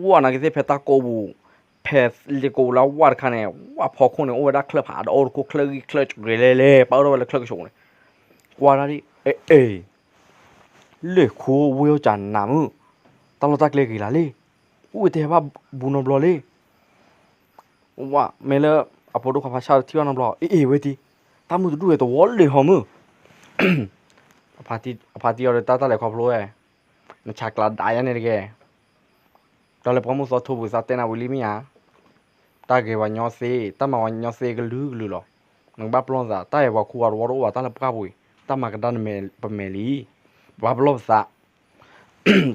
ဝးနာ်က့ၤသ့ၣ်ဖဲတၢ်ကိးပူၤ ဖဲလ့ကိလၢဝးတခါန့ၣ် ဝးဖီခိၣ်န့ၣ် အိၣ်ဝဲဒၣ်ချၢၣ်ဖးဒီးအိၣ်တခိၣ်ချၢၣ်ဂံၢ်ချၢၣ်ဂဲၤလဲၣ်လဲၣ် ပာ်အိၣ်ထီၣ်ဝဲလၢချၢၣ်ကဆူးန့ၣ်, ကွၢ်ဒၣ်ဒ်, အ့ၣ်အ့ၣ်, လၢၢ်ခိဝ့ၢ်အိၣ်ကနးမုၢ်, တၢ်လီၢ်တၢ်ကျဲဂ့ၤလၢ်လံ, အိၣ်ဝဲတဟဲဘၣ်ဘူးနီတဘျီလံ ဝဲမ့ၢ်လၢ အဖိဒိၣ်ခွါဖးဆါထံၣ်ဘၣ်နီတဘျီ အ့ၣ်အ့ၣ်ဝဲတံၢ်, တၢ်မုၢ်တဒူၣ်ဝဲတဝီလၢာ်ဟီမုၢ်, အဖါတံၢ်အီၤဒီးတၢ်တၢ်လဲၤခီဖျိဝဲ, နဆးကျးဒၣ်ယါန့ၣ်တက့ၢ်, ဒီးလၢပှၢ်မုၢ်သီထိပူၤသးတဲနၤဝံၤလံမ့ၢ်ဧါ, တၢ်ဂဲၤပှၤညီသ့ တၢ်မၤပှၤညီသ့ကလုာ်ကလုာ်လီၤ, နကဘၣ်ပလီၢ်သး တၢ်ဂဲၤပှၤခူပှၤတဝီတအိၣ်ဘၣ် တၢ်လၢပှၢ်ပူၤအံၤ တၢ်မၤကဒါနမဲာ်ပမဲာ်လံ, ပဘၣ်ပလီၢ်ပသး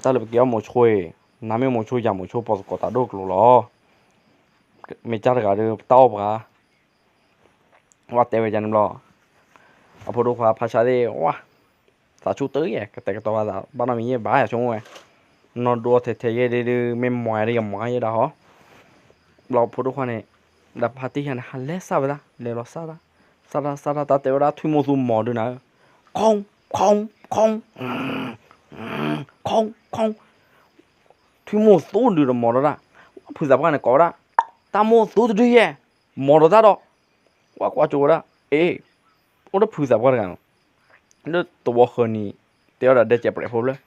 တၢ်လၢပကဲအီၣ်မိၤဆိအံၤ, နမ့ၢ်မိၤဆိယၤမိၤဆိ ပှၤသကိးတၢ်ဒိၣ်ကျိၤလီၤ. မ့ၢ်ကၢ်တဂၤဒီး ပတၢ်အီၣ်ပှၤ, ဝဲတဲဝဲယၤန့ၣ်ဘျီ, အဖိဒိၣ်ခွါဖါဆါသ့ၣ်, ဝဲ, သးဆူၣ်တၢ်ယဲၢ် ကတဲာ်ကတီၤဘၣ်သး ဘၣ်နီၢ်မံၤယဲၢ်ဘၣ်ယဆိကမိၣ်ဝဲ, နီၢ်ဒိၣ်ထဲထဲယဲၢ်ဒ်ဒ် မ့ၢ်မၤဒ်ယမၤယဲၢ်ဒၣ်ဟီ, ဘျီဖိဒိၣ်ခွါန့ၣ်, ဒီးဖါတံၢ်ယၤန့ၣ် ဟးလဲၤစၢ်ဝဲဒၣ် လဲၤလီၤစၢ်တၢ်, စၢ်တၢ် စၢ်တၢ် တၢ်တဲဝဲဒၣ်ထွံၣ်မိၢ်သူမီၤဒုးနၤဧၢ, ခိၣ်, ခိၣ်, ခိၣ်, ခိၣ်, ခိၣ်, ထွံၣ်မိၢ်သူဒုးဒီးမီၤဒီးတၢ်, ဖုသးပှၢ်န့ၣ်ကိးဝဲဒၣ်, တၢ်မိၢ်သူတဒုယဲၢ်, မီၤဒီးတၢ်ဒီး, ဝဲကွၢ်ကၠိဝဲဒၣ်, အ့ၣ်, အိၣ်ဒီးဖုသးပှၢ်တဂၤန့ၣ်, လၢတဝီဃၢၤနံၤ, တဲအီၤဒီးဒဲကဲးပြဲးဖိဖျၢၣ်,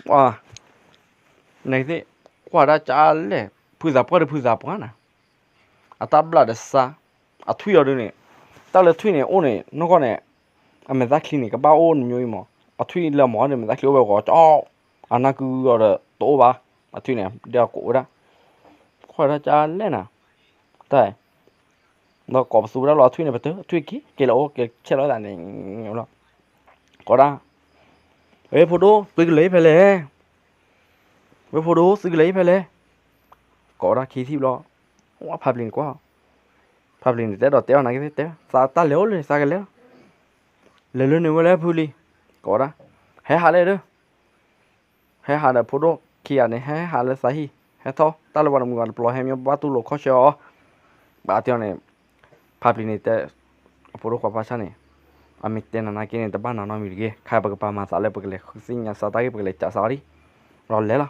ဝဲ, နသ့ၣ်, ကွၢ်ဒၣ်ကၢ်လဲၣ်, ဖုသးပှၢ်ဒီးဖုသးပှၢ်နၤ အတၢ်ဘျၣ်ဒီးစၢ်, အထွံၣ်အီၤဒုးန့ၣ်, တၢ်လၢထွံၣ်န့ၣ်အိၣ်န့ၣ် နီၢ်ကီၢ်န့ၣ်, အမဲာ်သၣ်ချံန့ၣ် ကဘၣ်အိၣ်နမျိုးအံၤမး, အထွံၣ်လၢအမီၤန့ၣ် မဲာ်သၣ်ချံအိၣ်ဝဲဂီၤကၠီ, အနၢ်ကုအီၤဒီးတအိၣ်ဘၣ်, အထွံၣ်န့ၣ် ဒ်အကိးဝဲဒၣ်, ခွါဒၣ်ကလဲၣ်နၤ, တၢ် ဒီးကိးပသူဝဲဒၣ်လီၤ အထွံၣ်န့ၣ် ပတၢ် အထွံၣ်က့ၤ က့ၤလၢအိၣ်က့ၤဆဲးလီၤသးန့ၣ်လီၤ, ကိးဒၣ်, ဝဲဖိဒိၣ် သုကလဲၤဖဲလဲၣ်, ဝဲဖိဒိၣ် သုကလဲၤဖဲလဲၣ်, ကိးဝဲဒၣ်ခံထံၣ်ဘျီ, ဝဲဖးပျံၤန့ၣ်ကွၢ်, ဖးပျံၤန့ၣ် တဲဒီးတဲအီၤနာ်က့ၤ တဲ သးတၢ်လဲၤအိၣ်လၢ သးကလဲၤလီၤ, လဲၤလၢန့ၣ်ဝဲလဲၣ်ဖုလံ, ကိးဝဲဒၣ်, ဟဲဟးလဲၣ်ဒီး ဟဲဟးဒီးဖိဒိၣ်ခံဂၤန့ၣ် ဟဲဟးလၢသးဟံၣ် ဟဲထီၣ် တၢ်လၢပှၤတမှံၤပှၤတပျီၤ ဟဲမ့ၢ်ဘၣ်တူၢ်လိာ်ခီၣ်ဆၢအီၤ, ဘၣ်တဲအီၤန့ၣ်, ဖးပျံၤန့ၣ်တဲ, အဖိဒိၣ်ခွါဖါဆၣ်န့ၣ်, အမ့ၢ်တဲနၤနာ်က့ၤန့ၣ် တဘၣ်နၤနီတမံၤတဂ့ၤ, ခဲအံၤပကပာ်မၤသးလၢပကလဲၤဃုသ့ၣ်ညါစးတၢ်ဂ့ၢ် ပကလဲၤစးစးအီၤလံ, ဒီးလဲၤလီၤ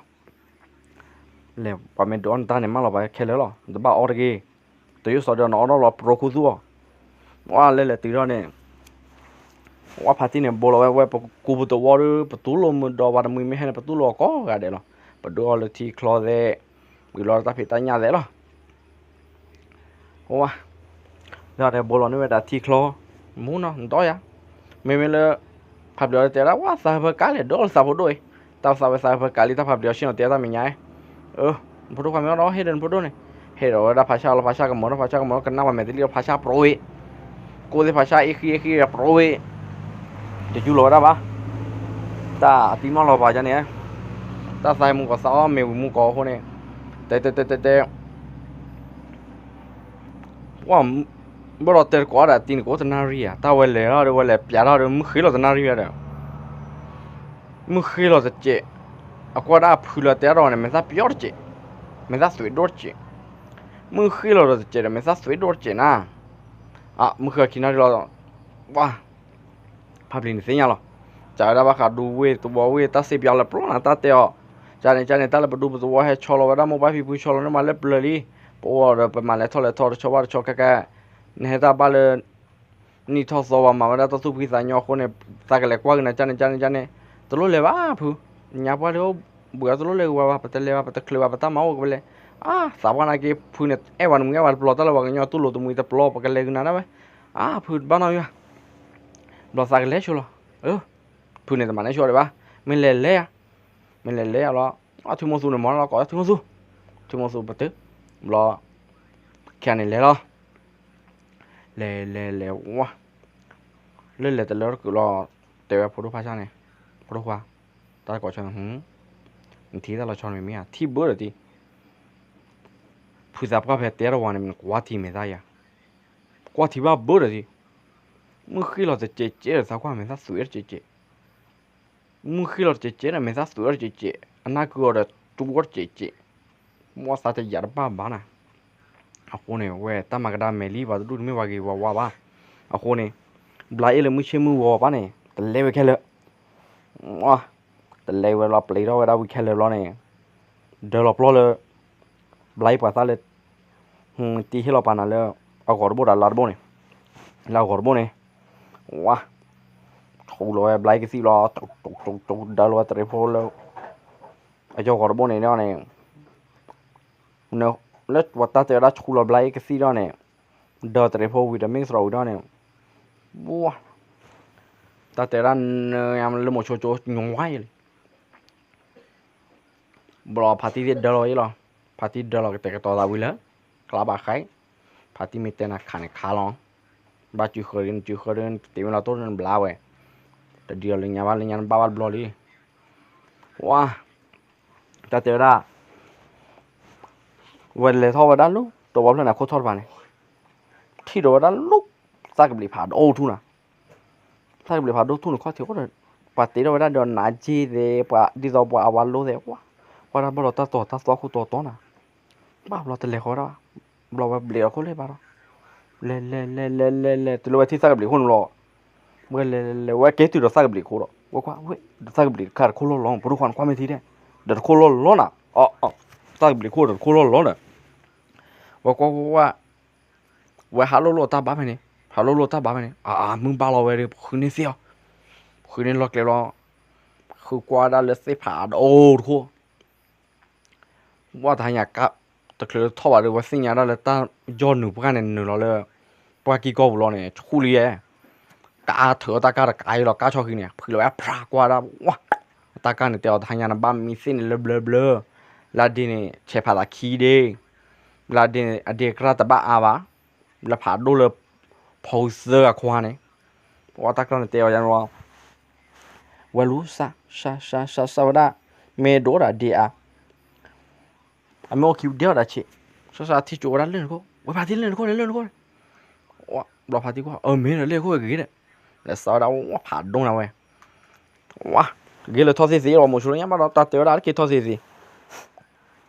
လဲၤ ပှၤမ့ၢ်ဒုးအီၣ်နတၢ်န့ၣ် မၢလီၤပှၤခဲလၢာ်လီၤ, တဘၣ်အီၣ်တဂ့ၤ, တယိၣ်စီဒီးနအီၣ်ဒီးလီၤ ပရိခိၣ်သူၣ်အီၤ, ဝဲလဲၤလဲၤတုၤထီၣ်န့ၣ်, ဝဲဖါတံၢ်န့ၣ် ဘိလီၤဝဲ ဝဲပကူပသဝီဒီး ပတူၢ်လိာ်မုာ်ဒီးပှၤတမှံၤမ့ၢ်ဟဲန့ၣ် ပတူၢ်လိာ်အီၤကိးဂၤဒဲးလီၤ, ပဒုးအီၣ်လၢထံချီသဲး, ဝံၤလီၤတၢ်ဖံးတၢ်ညၣ်သဲးလီၤ ဝဲ, ဒီးတဲဘိလီၤန့ၢ်ဝဲဒၣ်ထံချီ, မူနီၤ နတီယၤ, မ့မ့ၢ်လၢ, ဖးပျံၤအီၤတဲဒၣ် ဝဲသးဟၢဖၢကးလဲၣ် ဒိးလၢသးဖိဒိၣ်အံၤ, တၢ်သးဝဲသးဟၢဖၢကးလံ တၢ်ဖးပျံၤအီၤဆ့ၣ်နီၤတဲတၢ်မဲာ်ညါ, အၢ, ဖိဒိၣ်ခွါမ့ၢ်အီၣ်ဒီးဟ့ၣ်ဒီးနဖိဒိၣ်န့ၣ်, ဟ့ၣ်ဒီးဝဲဒၣ်ဖါဆၣ်လီၤ ဖါဆၣ်ကမီၤဒီး ဖါဆၣ်ကမီၤဒီး ကနၣ်ဝဲမဲာ်တလံဒီး ဖါဆၣ်ပြီဝ့ၢ်, ကိးသ့ၣ်ဖါဆၣ်အ့ၣ်ဃံအ့ၣ်ဃံဒီးပြီဝ့ၢ်, တယူၢ်လီၤဝဲဒၣ်ဘၣ် တၢ်အတံၤမီၢ်လီၤပှၤကန့ၣ်, တၢ်သးမူကီးသးအီၣ်မ့ၢ်ဝံၤမူကီးအဃိန့ၣ်, တဲတဲတဲတဲတဲ, ဝဲ, ဘၣ်ဒီးတဲတကိးဒၣ်တံၤန့ၣ် ကအိၣ်တနၣ်ရံၣ်ဧါ, တၢ်ဝဲလဲၤထီၣ်ဒီး ဝဲလဲၤပျးထီၣ်ဒီး မုၢ်ဃ့လီၤတနၣ်ရံၣ်ဝဲဒီး, မုၢ်ဃ့လီၤတစဲး, အကွၢ်ဒၣ်ဖုလၢတဲအါထီၣ်န့ၣ် မဲာ်သၣ်ပယီၣ်တစဲး, မဲာ်သၣ်သွဲးဒိၣ်တစဲး, မုၢ်ဃ့လီၤဒီးတစဲးဒီး မဲာ်သၣ်သွဲးဒိၣ်တစဲးနၤ, အ, မုၢ်ဃ့ခံနၣ်ရံၣ်လီၤ, ဝါ ဖးပျံၤန့ၣ်သ့ၣ်ညါလီၤ, ကးဝဲဒၣ်ဘၣ်ဃးဒူဝ့ၢ်သဝီဝ့ၢ် တၢ်စ့ပၠီလၢပျီနၤ တၢ်တဲအီၤ, ကန့ၣ်ကန့ၣ် တၢ်လၢပဒူပသဝီဟဲဆီလီၤဝဲဒၣ် မိၢ်ပၢ်ဖံဖုဆီလီၤန့ၢ်မးလၢပျၢၤလံ, ပအိၣ်ဒီးပမၤလဲၤထီၣ်လဲၤထီတဆီဘၣ်တဆီခဲကဲ, နဟဲတၢ်ဘၣ်လၢ နံၣ်ထီၣ်သီဝဲမၤဝဲဒၣ်တၢ်သူၣ်ဖှံသးညီအဃိန့ၣ်, သးကလဲၤကွၢ်က့ၤနၤ ကန့ၣ်ကန့ၣ်ကန့ၣ်, တလိၣ်လဲၤဘၣ်ဖု, ညါပှၢ်လၢအိၣ်ဘှံးအီၤ တလိၣ်လဲၤဝဲဘၣ် ပတလဲၤဘၣ် ပတချုးဘၣ် ပတၢ်မၤအိၣ်ကပလဲၤ, အါ သးပှၢ်နာ်က့ၤ ဖုန့ၣ် အဲၣ်ဝဲတမှံၤအဲၣ်ဝဲတပျီၤ တၢ်လၢပှၤကညီတူၢ်လိာ်တမှံၤတပျီၤ ပကလဲၤက့ၤနၤဒၣ်ဝဲ, အါ ဖုတဘၣ်နီတမံၤဘၣ်, ဘျီသးကလဲၤဆိလီၤ, ဖုန့ၣ်တမၤန့ၢ်ဆိဒံးဘၣ်, မ့ၢ်လဲၤလဲၤဧါ, မ့ၢ်လဲၤလဲၤဧါလီၤ, အထံမိၢ်သူန့ၣ်မၤလီၤ ကိးထံမိၢ်သူ, ထံမိၢ်သူပတုာ်, ဘျီ, ခံဂၤန့ၣ်လဲၤလီၤ လဲၤလဲၤလဲၤဝဲ, လၢလဲၤတလၢတက့ၤလီၤ, တဲဝဲဖိဒိၣ်ဖါဆၣ်န့ၣ်, ဖိဒိၣ်ခွါ, တၢ်ကိးဆီန့ၣ်, နထံၣ်တၢ်လီၤဆီန့ၣ်မ့ၢ်ဧါ ထံၣ်ဘၢဒီးတံၤ, ဖုသးပှၢ်ဖဲတဲတဝၤန့ၣ် နကွၢ်ထံမဲာ်သၣ်ယၤ, ကွၢ်ထံဘၣ်ဘၢဒီးတံၤ, မုၢ်ဃ့လီၤတစဲးကဲးဒီးသးကွၢ်မဲာ်သၣ်သွဲးတစဲးကဲး မုၢ်ဃ့လီၤတစဲးကဲးဒီးမဲာ်သၣ်သွဲးတစဲးကဲး, အနၢ်ကုအီၤဒီးတူၢ်ဝီတစဲးကဲး, မ့ၢ်သးတယာ်တဘၣ်ဘၣ်နၤ, အဃိန့ၣ် ဝဲတၢ်မၤကဒါမဲာ်လံ ပှၤတဒူၣ်တမ့ၢ်ပှၤဂ့ၤဝါဝါဘၣ်, အဃိန့ၣ်, ဘျါအ့ၣ်လၢမုၢ်ဆ့ၣ်မုၢ်ဂီၤဘၣ်န့ၣ် တလဲဝဲခဲလၢာ် တလဲဝဲလီၤ ပျံၤထီၣ်ဝဲဒၣ်ဝံၤခဲလၢာ်ဘျီန့ၣ်, ဒၢလီၤပျီလၢ ဘျါအ့ၣ်ပှၤသၣ်လၢ တံၤဟ့ၣ်လီၤပာ်နၤလၢ အဂီၤတဘိဒီးလါတဘိန့ၣ်, လၢအဂီၤတဘိန့ၣ်, ဝါ, ဆူလီၤဝဲဘျါအ့ၣ်ကသံၣ်လီၤ, ဒၢလီၤဝဲတရံးဖိလၢ အယီၤဂီၤတဘိန့ၣ်န့ၣ်, လၢပှၤတၢ်တဲဝဲဒၣ်ဆူလီၤဘျါအ့ၣ်ကသံၣ်ဒီးန့ၣ်, ဒၢတရံးဖိဝံၤဒီးမ့ၢ်ကသြီၤဝံၤဒီးန့ၣ်, ဝါ, တၢ်တဲဝဲဒၣ် လၢမိၤဆိကၠိညွၤဝါယဲလံ ဘျီဖါတံၢ်သ့ၣ်ဒၢလီၤအံၤလီၤ, ဖါတံၢ်ဒၢလီၤကတဲာ်ကတီၤသးဝံၤလၢ ကျါဘၣ်ဃး, ဖါတံၢ်မ့ၢ်တဲနၤခးန့ၣ်ခးလီၤ, ဘၣ်စုဃၢၤဒ်နစုဃၢၤဒ် တ့ၢ်မ့ၢ်လီၤတိၢ်နဘျါဝဲ, တဒ်အီၤလၢညါဘၣ်လၢညါနဘၣ်ဘၣ်တဘျီလံ, ဝါ, တၢ်တဲဝဲဒၣ် ဝဲလဲၤထီၣ်ဝဲဒၣ်လၢ တဝီဖျၢၣ်န့ၣ် အခိၣ်ထီၣ်တဖၣ်န့ၣ်, ထံၣ်ဒီးဝဲဒၣ်လၢ သၣ်ကဘျံးဖးဒိၣ်ထူၣ်နၤ, သၣ်ကဘျံးဖးဒိၣ်ထူၣ်န့ၣ် ခီၣ်ထံးအိၣ်ဒီး ပှၤတ့ထီၣ်ဝဲဒၣ်ဒီးနးက့သ့ၣ် ပှၤဒ်သိးပှၤအဝါလိသ့ၣ် ဝါ, ကွၢ်ဒၣ်ဘၣ်ဒီးတၢ်တီၤတၢ်သီခိၣ်တီတီနၤ, ဘၣ်ဘျီတလဲၤဃီဝဲဒၣ်ဘၣ်, ဘျီဝဲဘျံးဒီးခိၣ်လဲၤဘၣ်ဒီး, လဲၤလဲၤလဲၤလဲၤလဲၤလဲၤ တုၤလၢဝဲထံၣ်သၣ်ကဘျံးခိၣ်န့ၣ်ဘျီ, ဝဲလဲၤလဲၤလဲၤဝဲက့ၤတုၤဒီးသၣ်ကဘျံးခိၣ်ဒီး ဝဲကွၢ်ဝဲ, သၣ်ကဘျံးတခါတခိၣ်လီၢ်လီၢ် ပဒိၣ်ခွါနကွၢ်မ့ၢ်ထံၣ်ဒဲး, ဒီးတခိၣ်လီၢ်လီၢ်နၤ, အီ သၣ်ကဘျံးခိၣ်ဒီးတခိၣ်လီၢ်လီၢ်ဒီး ဝဲကွၢ်ကွၢ်ကွၢ်, ဝဲဟးလိၣ်လိၣ်တၢ်ဘါဖဲန့ၣ်, ဟးလိၣ်လိၣ်တၢ်ဘါဖဲန့ၣ် အါ မုၢ်ဘၣ်လီၤဝဲဒီး ပဃုန့ၢ်သ့ၣ်အီၤ, ပဃုန့ၢ်လီၤကျဲလီၤ, ဃုကွၢ်ဒၣ်လၢသ့ၣ်ဖးဒိၣ်တခိၣ်, ဝဲတဟါညါကါ, တချုးထီၣ်ဘၣ်ဒီး ဝဲသ့ၣ်ညါဒၣ်လၢတၢ်ယီၢ်နုာ်ပှၢ်န့ၣ် နုာ်လီၤလၢ ပှၢ်ကံၢ်ကီၢ်ပူၤလီၤန့ၣ် ဆူလံယဲ, ကါထုးအီၣ်တၢ်ကါတကါအံၤလီၤ ကါဆီခံန့ၣ် ဖုးလီၤဝဲဖြးကွၢ်ဒၣ်, ဝါ, တၢ်ကၢ်န့ၣ်တဲအီၤ တဟါညါနဘၣ်မံသ့ၣ်န့ၣ်လၢဘျၢဘျၢ, လၢဒ့န့ၣ် ဆဲးဖးသးခံဒ့, လၢဒ့န့ၣ် အဒ့အကြၢ်တဘၣ်အါဘၣ်, လၢဖးဒိၣ်လၢ ဖီဃုသၢဂၤခွါန့ၣ်, ပဝဲတၢ်ကၢ်န့ၣ်တဲအီၤယါန့ၣ်လီၤ, ဝဲလူၤစး စး စး စး စးဝဲဒၣ်, မ့ၢ်ဒိၣ်ဒၣ်ဒ့အါ အမ့ၢ်အိၣ်ခံဒဲအီၤဒၣ်ဆံး, စးစးထံၣ်ကၠိဝဲဒၣ်လၢၢ်န့ၣ်ခိၣ်, ဝဲဖးထံလၢၢ်န့ၣ်ခိၣ်န့ၣ် လၢၢ်န့ၣ်ခိၣ်န့ၣ်, ဘျီဖးထံကွၢ် အၢ မ့ၢ်ဒီးလၢၢ်ခိၣ်ဂ့ၤဒီး, လဲၤစးဝဲဒၣ်ဝဲဖးဒိၣ်နၤဝဲ, ဝါ, ဂ့ၤလၢထီၣ်သ့ၣ်သ့ၣ်လီၤ မိၤဆိလၢညါဘၣ်ဒီး တၢ်တဲဝဲဒၣ်တက့ၤထီၣ်သ့ၣ်သ့ၣ်, ဝဲဒီး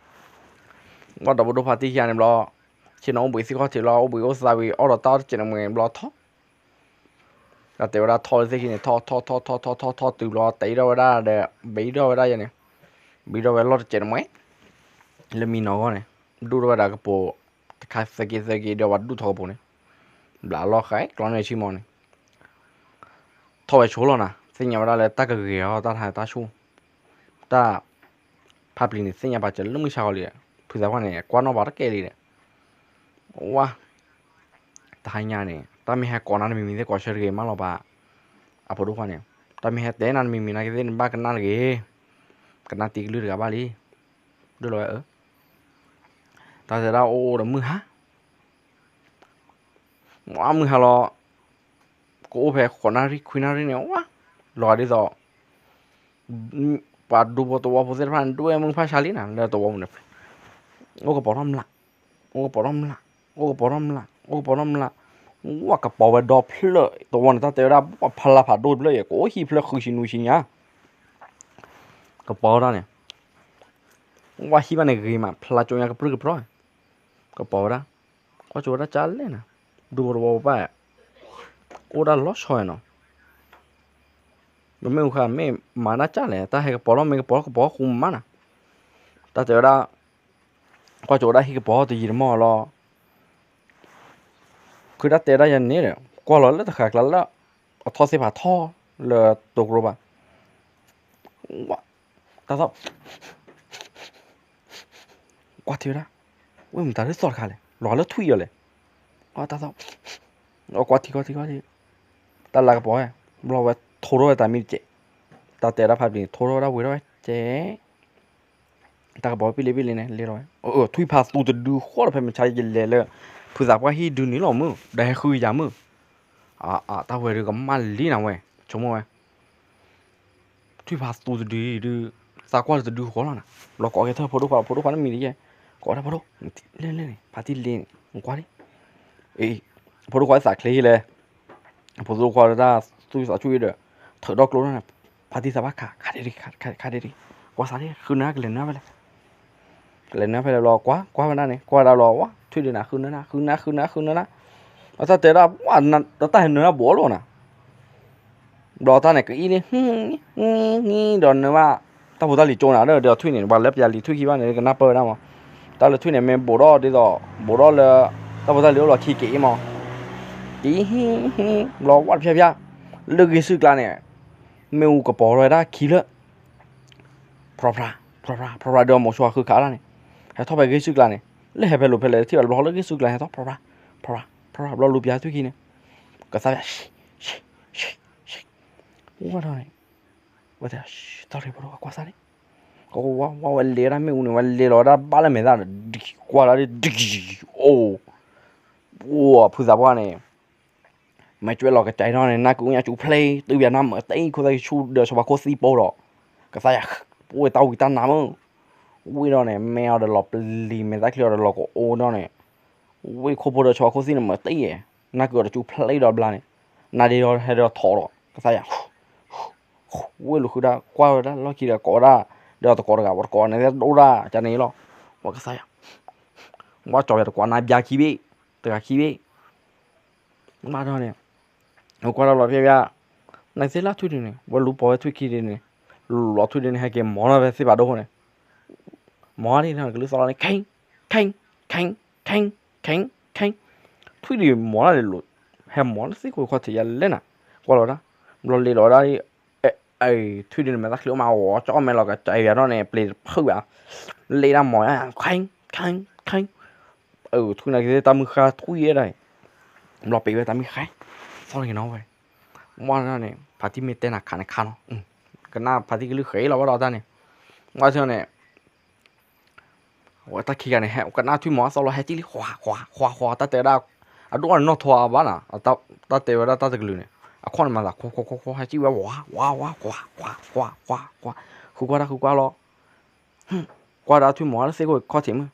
ပဒိၣ်ဖးထံခံဂၤန့ၣ်ဘျီ, ဆ့ၣ်နီၤအိၣ်ဘှံးသ့ၣ်ခီၣ်ထံးလီၤ အိၣ်ဘှံးအိၣ်သးဝံၤ အီၣ်ဒီးတၢ်အီၣ်တစဲးန့ၣ်မ့ၢ်ဘျီထီၣ် တၢ်တဲဝဲဒၣ်ထီၣ်လၢသ့ၣ်ခံန့ၣ် ထီၣ်ထီၣ်ထီၣ်ထီၣ်ထီၣ်ထီၣ်ထီၣ်တုၤဘျီ တအံၤထီၣ်ဝဲဒၣ်ဒီး ဘံထီၣ်ဝဲဒၣ်ယဲန့ၣ်, ဘံထီၣ်ဝဲလီၢ်တစဲးန့ၣ်မ့ၢ်, လၢမံနီၤဂီၢ်န့ၣ်, ဒူၣ်ထီၣ်ဝဲဒၣ်ကပိာ်, တခါသၢက့သၢက့ဒီးပှၤဒူၣ်ထီၣ်ကပိာ်န့ၣ်, ဘျးလီၤဃဲကျီန့ၢ်ဆံမီၤန့ၣ်, ထီၣ်ဝဲဆိလီၤနၤ သ့ၣ်ညါဝဲဒၣ်လၢတၢ်ကဂ့ၤအီၤတၢ်ထါတၢ်ဆူၣ်, တၢ် ဖးပျံၤန့ၣ် သ့ၣ်ညါပာ်စၢၤလၢမုၢ်ဆါဃီလံ, ဖုသးပှၢ်န့ၣ် ကွၢ်နီၣ်ဘၣ်တကဲလံဒီး, ဝါ, တဟါညါန့ၣ် တၢ်မ့ၢ်ဟဲကိးနၤတမံၤမံၤသ့ၣ်ကိးဆၢတဂ့ၤမးလီၤဘၣ်, အဖိဒိၣ်ခွါန့ၣ်, တၢ်မ့ၢ်ဟဲတဲနၤတမံၤမံၤနာ်က့သ့ၣ်နဘၣ်ကနၣ်တဂ့ၤ, ကနၣ်တံကလုၢ်တဂၤဘၣ်လံ, ဒိၣ်လီၤဝဲအၢ, တၢ်တဲဒၣ်အိၣ်အိၣ်ဒီးမုၢ်ဟါ ဝါမုၢ်ဟါလီၤ, ကအိၣ်ဖဲဃိးနၣ်ရံၣ်ခွံနၣ်ရံၣ်န့ၣ် ဝါ, လီၤဂာ်ဒ်သိး ပှၤဒူဖိသဝီဖိသ့ၣ်တဖၣ်န့ၣ် ဒွဲၣ်မုၢ်ဖးဆါလံနၤ လၢသဝီပူၤန့ၣ်, အိၣ်ကပီၤထီၣ်မျး, အိၣ်ကပီၤထီၣ်မျး, အိၣ်ကပီၤထီၣ်မျး, အိၣ်ကပီၤထီၣ်မျး, ဝါကပီၤဝဲဒီဖျၢၣ်သဝီန့ၣ် တၢ်တဲဝဲဒၣ် ပှၤဖးလါဖးဒိၣ်တဖျၢၣ်အံၤ ကအိၣ်ဟံၣ်ဖျၢၣ်ဃုဆံနွံဆံညါ ကပီၤဝဲဒၣ်န့ၣ်, ဝါဟံၣ်ဘၣ်န့ၣ်ဂ့ၤမး ဖျါကၠိညါကပြုၢ်ကပြီၢ်, ကပီၤဝဲဒၣ်, ကွၢ်ကၠိဝဲဒၣ်ကၢ်လဲၣ်နၤ, ဒူဖိသဝီဖိဘၣ်, အိၣ်ဒၣ်လီၤဆီနီၤ, ပမ့ၢ်ဟူခါမ့ၢ်မၤဒၣ်ကၢ်လဲၣ် တၢ်ဟဲကပီၤထီၣ်မ့ၢ်ကပီၤကပီၤဃူမးနၤ, တၢ်တဲဝဲဒၣ်, ကွၢ်ကၠိဝဲဒၣ်ဟံၣ်ကပီၤတယံာ်တမီၢ်လီၤ ခုတၢ်တဲဒၣ်ယၤန့ၣ်ဒီး ကွၢ်လီၤလၢတဃာ်ကျါလၢ အထီၣ်သ့ၣ်ဖးထီလၢတိၤကျိဘၣ်, တၢ်သီၣ်, ကွၢ်ထံဝဲဒၣ်, ဝဲမတၤလၢသီၣ်တခါလဲၣ် လီၤလၢထွံၣ်အီၤလဲၣ်, တၢ်သီၣ်, ကွၢ်ထံကွၢ်ထံကွၢ်ထံ, တၢ်လၤကပီၤဝဲ, ဘျီဝဲထိထီၣ်ဝဲတၢ်မံတစဲး, တၢ်တဲဒၣ်ဖးပျံၤန့ၣ် ထိထီၣ်ဝဲဒၣ်ဝံၤထီၣ်ဝဲကဲ တၢ်ကပီၤဝဲပ့လ့ပ့လ့န့ၣ် လဲၤလီၤဝဲ, ထွံၣ်ဖးသူတဒုဃီလီၤဖဲမဆါယလဲၤလၢ ဖုသးပှၢ်ဟံၣ်ဒုန့ၣ်လီၤမုၢ် ဒီးဟဲဃုယၤမုၢ်, တၢ်ဝဲဒုးကမၣ်လံနၤဝဲ, ဆိကမိၣ်ဝဲ, ထွံၣ်ဖးသူတဒုဒုး, သးကွၢ်လၢတဒုဃီလီၤနၤ, ဘျီကိးက့ၤထၢၣ်ဖိဒိၣ်ခွါ ဖိဒိၣ်ခွါန့ၣ်မံၤတယဲၢ်, ကိးဝဲဒၣ်ဖိဒိၣ်, လၢလၢန့ၣ် ဖါတံၢ်လ့န့ၣ် ကွၢ်လံ, အ့ ဖိဒိၣ်ခွါသးချ့လံ, ဖိဒိၣ်ခွါတၢ်သူၣ်သးဆူၣ်အံၤဒီး, ထုးဒီကျိန့ၣ်, ဖါတံၢ်သးဘၣ်ခးခးဒ့ဒ့ခးဒ့ဒ့, ကွၢ်စးဒ့ ဃုနၢ်ကလဲၤနၢ်ဖဲလဲၣ် ကလဲၤနၢ်ဖဲလဲၣ်ဘျီ ကွၢ်ကွၢ်ဝဲဒၣ်န့ၣ် ကွၢ်ဝဲဒၣ်ဘျီ ဝါ ထွံၣ်ဒုးနၤ ဃုနၢ်နၤ ဃုနၢ် ဃုနၢ် ဃုနၢ်နၤ, ဒီးတၢ်တဲဒၣ် ဝါ ဒီးတၢ်ဟဲနၢၤနၤဘိးလီၤနၤ, ဘျီတၢ်န့ၣ် ကအံၣ်န့ၣ် ဟံၣ် ဟံၣ် ဒီးနၢၤဘၣ် တၢ်ဖိတၢ်လံၤကၠိနၤဒီး ဒီးထွံၣ်န့ၣ် ပှၤလၢပျၢၤလံၤထွံၣ်ခံဘၣ်န့ၣ် ကနၢ်ပၢၢ်ဝဲဒၣ်မး, တၢ်လၢထွံၣ်န့ၣ် မ့ၢ်ဘိးထီၣ်ဒ်သိး ဘိးထီၣ်လၢ တၢ်ဖိတၢ်လံၤအိၣ်လီၤခံက့ၤအံၤမး, က့ၤဟံၣ် ဟံၣ် ဘျီဝါတဖျါဖျါ, လၢဂ့ၢ်စုကျါန့ၣ် မ့ၣ်အူကပီၤထီၣ်ဝဲဒၣ်ခံဖျၢၣ် ဖြီဖြါ ဖြီဖြါ ဖြီဖြါ ဒီးမိၤဆိဃုခးဒၣ်န့ၣ်, ဟဲထီၣ်ဖဲဂ့ၢ်စုကျါန့ၣ်, လၢဟဲဖဲလိာ်ဖဲလဲၣ်ထံၣ်ဘၣ်တဘျီဃီလၢဂ့ၢ်စုကျါန့ၣ် ဟဲထီၣ် ဖြီဖြါ ဖြီဖြါ ဖြီဖြါ ဘျီလူၤပျၢၤထွံၣ်ခံန့ၣ်, ကသါယၤ ဆံး ဆံး ဆံး ဆံး ဝဲထီၣ်န့ၣ်, ဝဲတဲ သီၣ်ရ့ၣ်ဖိဒိၣ်ခွါကွၢ်စၢ်န့ၣ်, ကဝါဝဲလဲၤဝဲဒၣ်မ့ၣ်အူန့ၣ် ဝဲလဲၤလီၤဝဲဒၣ်ဘၣ်လၢမဲာ်သၣ်ဒီး ကွၢ်လၢဒ် အိၣ် အိၣ်ဖုသးပှၢ်န့ၣ် မ့ၢ်ကွဲးလီၤကစၢ်ထီၣ်န့ၣ် နၢ်ကုညါကၠူဖျ့ တုၤပၠးနၢ်မၤတအံၣ်ခိၣ်သၣ်ကဆူၣ်ဒီးဆီဖါခိၣ်သံပိဒီး, ကသါယၤ ပဝဲတၢ်ဝံတၢ်နါမုၢ်, ဝံဒီးန့ၣ် မ့ၢ်အီၤဒီးလီၤပျံၤ မဲာ်သၣ်ချံအီၤဒီးလီၤကအိဒီးန့ၣ်, ဝံခိၣ်ဖိဒီးဆီဖါခိၣ်သံန့ၣ်မၤတအံၣ်, နၢ်ကုဒီးကၠူဖျ့ဒီးဘျါန့ၣ်, နၢ်ဒ့ဒီးဟဲဒီးထီၣ်ဒီး ကသါယၤ ဝံလူၤဃုဒၣ် ကွၢ်ဝဲဒၣ်လီၢ်ခံဒီးကိးဝဲဒၣ်, ဒီးတကိးတဂၤ ပတကိးန့ၣ်ဒိၣ်ဒၣ်ကန့ၣ်လီၤ, ပကသါယၤ ဝဲကၠီယၤတကွၢ်နၢ်ဘၣ်ခံဘ့ၣ်, တဂၤခံဘ့ၣ် မးဒီးန့ၣ်, ဝဲကွၢ်တၢ်လီၤဖဲဖဲ, နသ့ၣ်လၢထွံၣ်ဒုန့ၣ် ဝဲလူၤပိာ်ဝဲထွံၣ်ခံဒုန့ၣ်, လီၤထွံၣ်ဒုန့ၣ် ဟဲက့ၤမီၤလီၤဖဲသ့ၣ်ဖးဒိၣ်အဃိန့ၣ်, မီၤဒ်န့ၣ်ကလုၢ်သီၣ်လီၤန့ၣ် ခဲ ခဲ ခဲ ခဲ ခဲ ထွံၣ်ဒုမီၤလၢလဲၤလိာ်, ဟဲမီၤလၢသ့ၣ်ခိၣ်ခီၣ်ထံးယၤလဲၣ်နၤ, ကွၢ်လီၤဒၣ်, ဘျီလဲၤလီၤဝဲဒၣ် ထွံၣ်ဒုန့ၣ် မဲာ်သၣ်ချံအိၣ်မး ဝီၤကၠီမဲာ်လီၤကစၢ်ယၤထီၣ်န့ၣ် ပျ့ၤတဖုၣ်ဘၣ်, လဲၤဒၣ်မီၤယါ ခဲ ခဲ ခဲ, ထွံၣ်နာ်က့ၤတၢ်မုၢ်ဃါထွံၣ်ဝဲဒၣ်, ဘျီပ့ၤဝဲတၢ်မုၢ်ဃါ, သီၣ်လီၤက့ၤနီၤဝဲ, မ့ၢ်န့ၣ် ဖါတံၢ်မ့ၢ်တဲနၤခးန့ၣ်ခါနီၤ, ကနၣ်ဖါတံၢ်ကလုၢ်ဃဲလီၤဝဲဒီးတၢ်န့ၣ်, ဝဲထီၣ်န့ၣ် ဝဲတၢ်ခံဂၤန့ၣ် ဟဲကနၣ်ထွံၣ်မီၤအသီလီၤ ဟဲကံၣ်လံ ဃွၤ ဃွၤ ဃွၤ ဃွၤ တၢ်တဲဝဲဒၣ်, အဒိၣ်အနီၢ်ထီအဘၣ်နီၤ, တၢ်တဲဝဲဒၣ်တၢ်တကလုာ်န့ၣ် အခီၣ်န့ၣ်မၤသး ခွီခွီခွီခွီ ဟဲကံၣ်ဝဲ ဝါ ဝါ ဝါ ကွၢ် ကွၢ် ကွၢ် ကွၢ် ကွၢ် ဃုကွၢ်တၢ် ဃုကွၢ်လီၤ, ကွၢ်ဒၣ်ထွံၣ်မီၤလၢသ့ၣ်ခိၣ်ခီၣ်ထံးမုၢ်,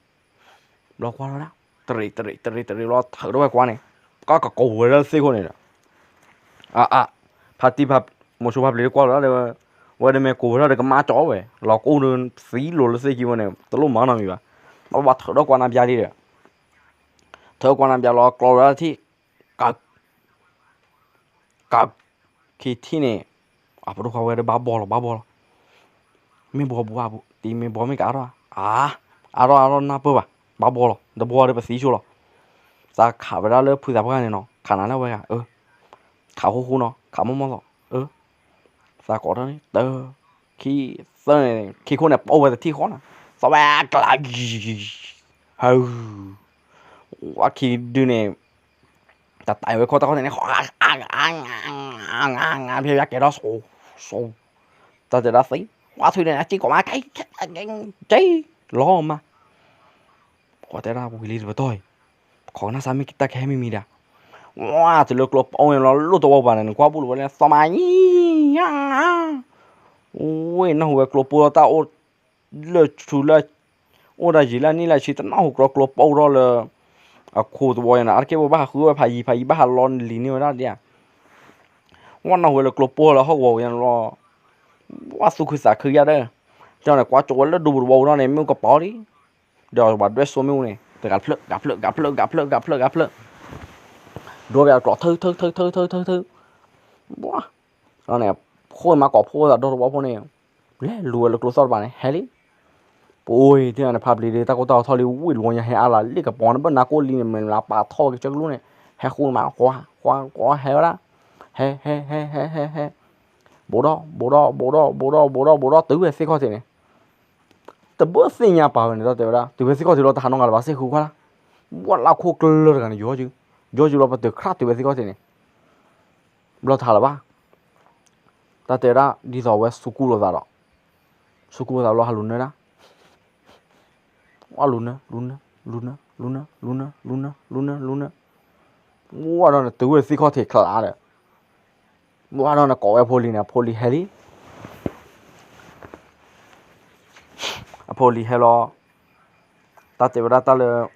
ဘျီကွၢ်လီၤဒၣ် တရံး တရံး တရံး တရံးလီၤ ထုးထီၣ်ဝဲကွၢ်န့ၣ်, ကကိးဝဲဒၣ်သ့ၣ်ခိၣ်န့ၣ်ဒီး အါ အါ ဖါတံၢ်ဖါ မိၤဆိဖါပျံၤတကွၢ်လီၤဒီး ဝဲဒၣ်မ့ၢ်ကိးဝဲဒၣ်ဒီးကမၣ်ကၠီဝဲ လီၤကိၢ်ဒီးသံလိၤလၢသ့ၣ်ခံဝဲန့ၣ် တလိၣ်မၤနီတမံၤဘၣ်, ဘၣ်ဘၣ်ထုးထီၣ်ကွၢ်နါပျါလံဒီး ထုးကွၢ်နါပျါလီၤ ကျီဝဲဒၣ်ထံၣ် က က ခံထံၣ်န့ၣ် အပဒိၣ်ခွါဝဲဒၣ်ဘၣ်ဘီလီၤ ဘၣ်ဘီလီၤ, မ့ၢ်ဘီဘူးဧါ တံၤမ့ၢ်ဘီမ့ၢ်ကအါထီၣ်ဧါ, အါ အါထီၣ်အါထီၣ်နၢ်ပၢၢ်ဘၣ်, ဘၣ်ဘီလီၤ တဘီဒီးပသံဆိလီၤ, သးခးဝဲဒၣ်လၢဖုသးပှၢ်န့ၣ်နီၤ ခးနၤလၢဝဲဂၤ အၢ ခးဃူဃူနီၤ ခးမီၢ်မီၢ်သီး အၢ သးကိးထီၣ်န့ၣ် တၢ ခံ သၢန့ၣ် ခံခိၣ်န့ၣ် ပအိၣ်ဝဲတထံၣ်ဃီနီၤ, သီဝဲကျး ဟၢ ဝဲခံဒုန့ၣ် တၢ်တၢ်ဝဲခိၣ်တၢ်ခိၣ်န့ၣ် ဖဲကဲထီၣ်စိ စိ တၢ်တဲဒၣ်သံ ဝဲထွံၣ်န့ၣ် အစ့ၢ်ကီးမး ကဲ လီၤမး ပှၤတဲဒၣ်ဝံၤလံတပတီၢ်အံၤ, ပခိးကနၣ်စၢ်မ့ၢ်တၢ်ကဟဲမံၤမံၤဒၣ်, ဝါ တုၤလၢကျိပအိၣ်န့ၣ်လီၤ လိၣ်တဝီပှၤန့ၣ် နကွၢ်ပူၤလီၤဝဲလၢ သီမး ဝ့ၢ်နၢ်ဟူဝဲကျိပအိၣ်လီၤတၢ်အိၣ် လၢဆူလၢ အိၣ်ဒၣ်ယံာ်လၢနံၣ်လၢဆံတနၢ်ဟူကျိကျိပအိၣ်ထီၣ်လၢ အခိၣ်သဝီယဲန့ၣ် အါတက့ၢ်ဝဲဘၣ်ဟးဃုဝဲဖးယံၤ ဖးယံၤဘၣ်ဟးလီၤလံၤန့ၢ်ဝဲဒၣ်ဒ်ဧါ ဝဲနၢ်ဟူဝဲလၢကျိပအိၣ်လၢဟီၣ်ကဝီၤဝဲန့ၣ်လီၤ, ဝဲသူၣ်ခုသးခုယါဒီး, ကၠီန့ၣ် ကွၢ်ကၠိဝဲလၢဒူပတဝီပူၤထီၣ်န့ၣ် မ့ၣ်အူကပီၤလံ, ဒီးဘၣ်ဒွဲၣ်စိမ့ၣ်အူန့ၣ် တဂၤတဖျၢၣ် ဂၤဖျၢၣ် ဂၤဖျၢၣ် ဂၤဖျၢၣ် ဂၤဖျၢၣ် ဂၤဖျၢၣ်, ဒိပယၤကျိးထၢၣ် ထၢၣ် ထၢၣ် ထၢၣ် ထၢၣ် ထၢၣ်, ဘၣ်, ဒီးန့ၣ် ခိၣ်မးကိးဖိသးဒီတဝီဖိန့ၣ်, လဲၤလူၤဝဲလၢကျိသီၣ်တပၤန့ၣ် ဟဲလံ ပအိၣ်အံၤ ထံၣ်န့ၣ် ဖါပျံၤဒ့ တၢ်ကိၢ်တၢ်ဂီၤထီၣ်လံ ဝံၣ်လီၤညါဟဲအါလီၤ လ့ၣ်ကပီၤန့ၣ် ဘၣ်နါကိၣ်လံန့ၣ် မ့ၢ်လၢပာ်ထီၣ်ဝဲကစၢၢ်ကလိၣ်န့ၣ် ဟဲဃူမး ကွၢ် ကွၢ် ကွၢ် ဟဲဝဲဒၣ်, ဟဲ ဟဲ ဟဲ ဟဲ ဟဲ ဟဲ ဘူးဒီး ဘူးဒီး ဘူးဒီး ဘူးဒီး ဘူးဒီး ဘူးဒီး တုၤဝဲသ့ၣ်ခီၣ်ထံးန့ၣ်, တဘၣ်သ့ၣ်ညါပာ်ဝဲန့ၣ် တၢ်တဲဝဲဒၣ် တုၤဝဲသ့ၣ်ခီၣ်ထံးလီၤ တဟးနီတဂၤလၢၤဘၣ် စ့ၢ်ဃုခွါလၢ်, ဝဲလၢခိၣ်ကျၢၢ်တဂၤန့ၣ် ယိၤကၠူ ယိၤကၠူလီၤ ပတုၤခရၣ်တုၤဝဲသ့ၣ်ခီၣ်ထံးန့ၣ် ဘျီတဟးလၢၤဘၣ် တၢ်တဲဝဲဒၣ် ဒ်သိးဝဲသူၣ်ကူၣ်လိာ်သးဒီး, သူၣ်ကူၣ်လိာ်သးဘျီဟးလူၤနၢဒၣ်, ဝဲလူၤနၢ လူၤနၢ လူၤနၢ လူၤနၢ လူၤနၢ လူၤနၢ လူၤနၢ လူၤနၢ, ဝဲဒီးန့ၣ် တုၤဝဲသ့ၣ်ခီၣ်ထံးချးဒီး, ဝဲဒီးန့ၣ် ကိးဝဲအဖိလံၤန့ၣ် အဖိလံၤဟဲလံ အဖိလံၤဟဲလီၤ, တၢ်တဲဝဲဒၣ်တၢ်လၢ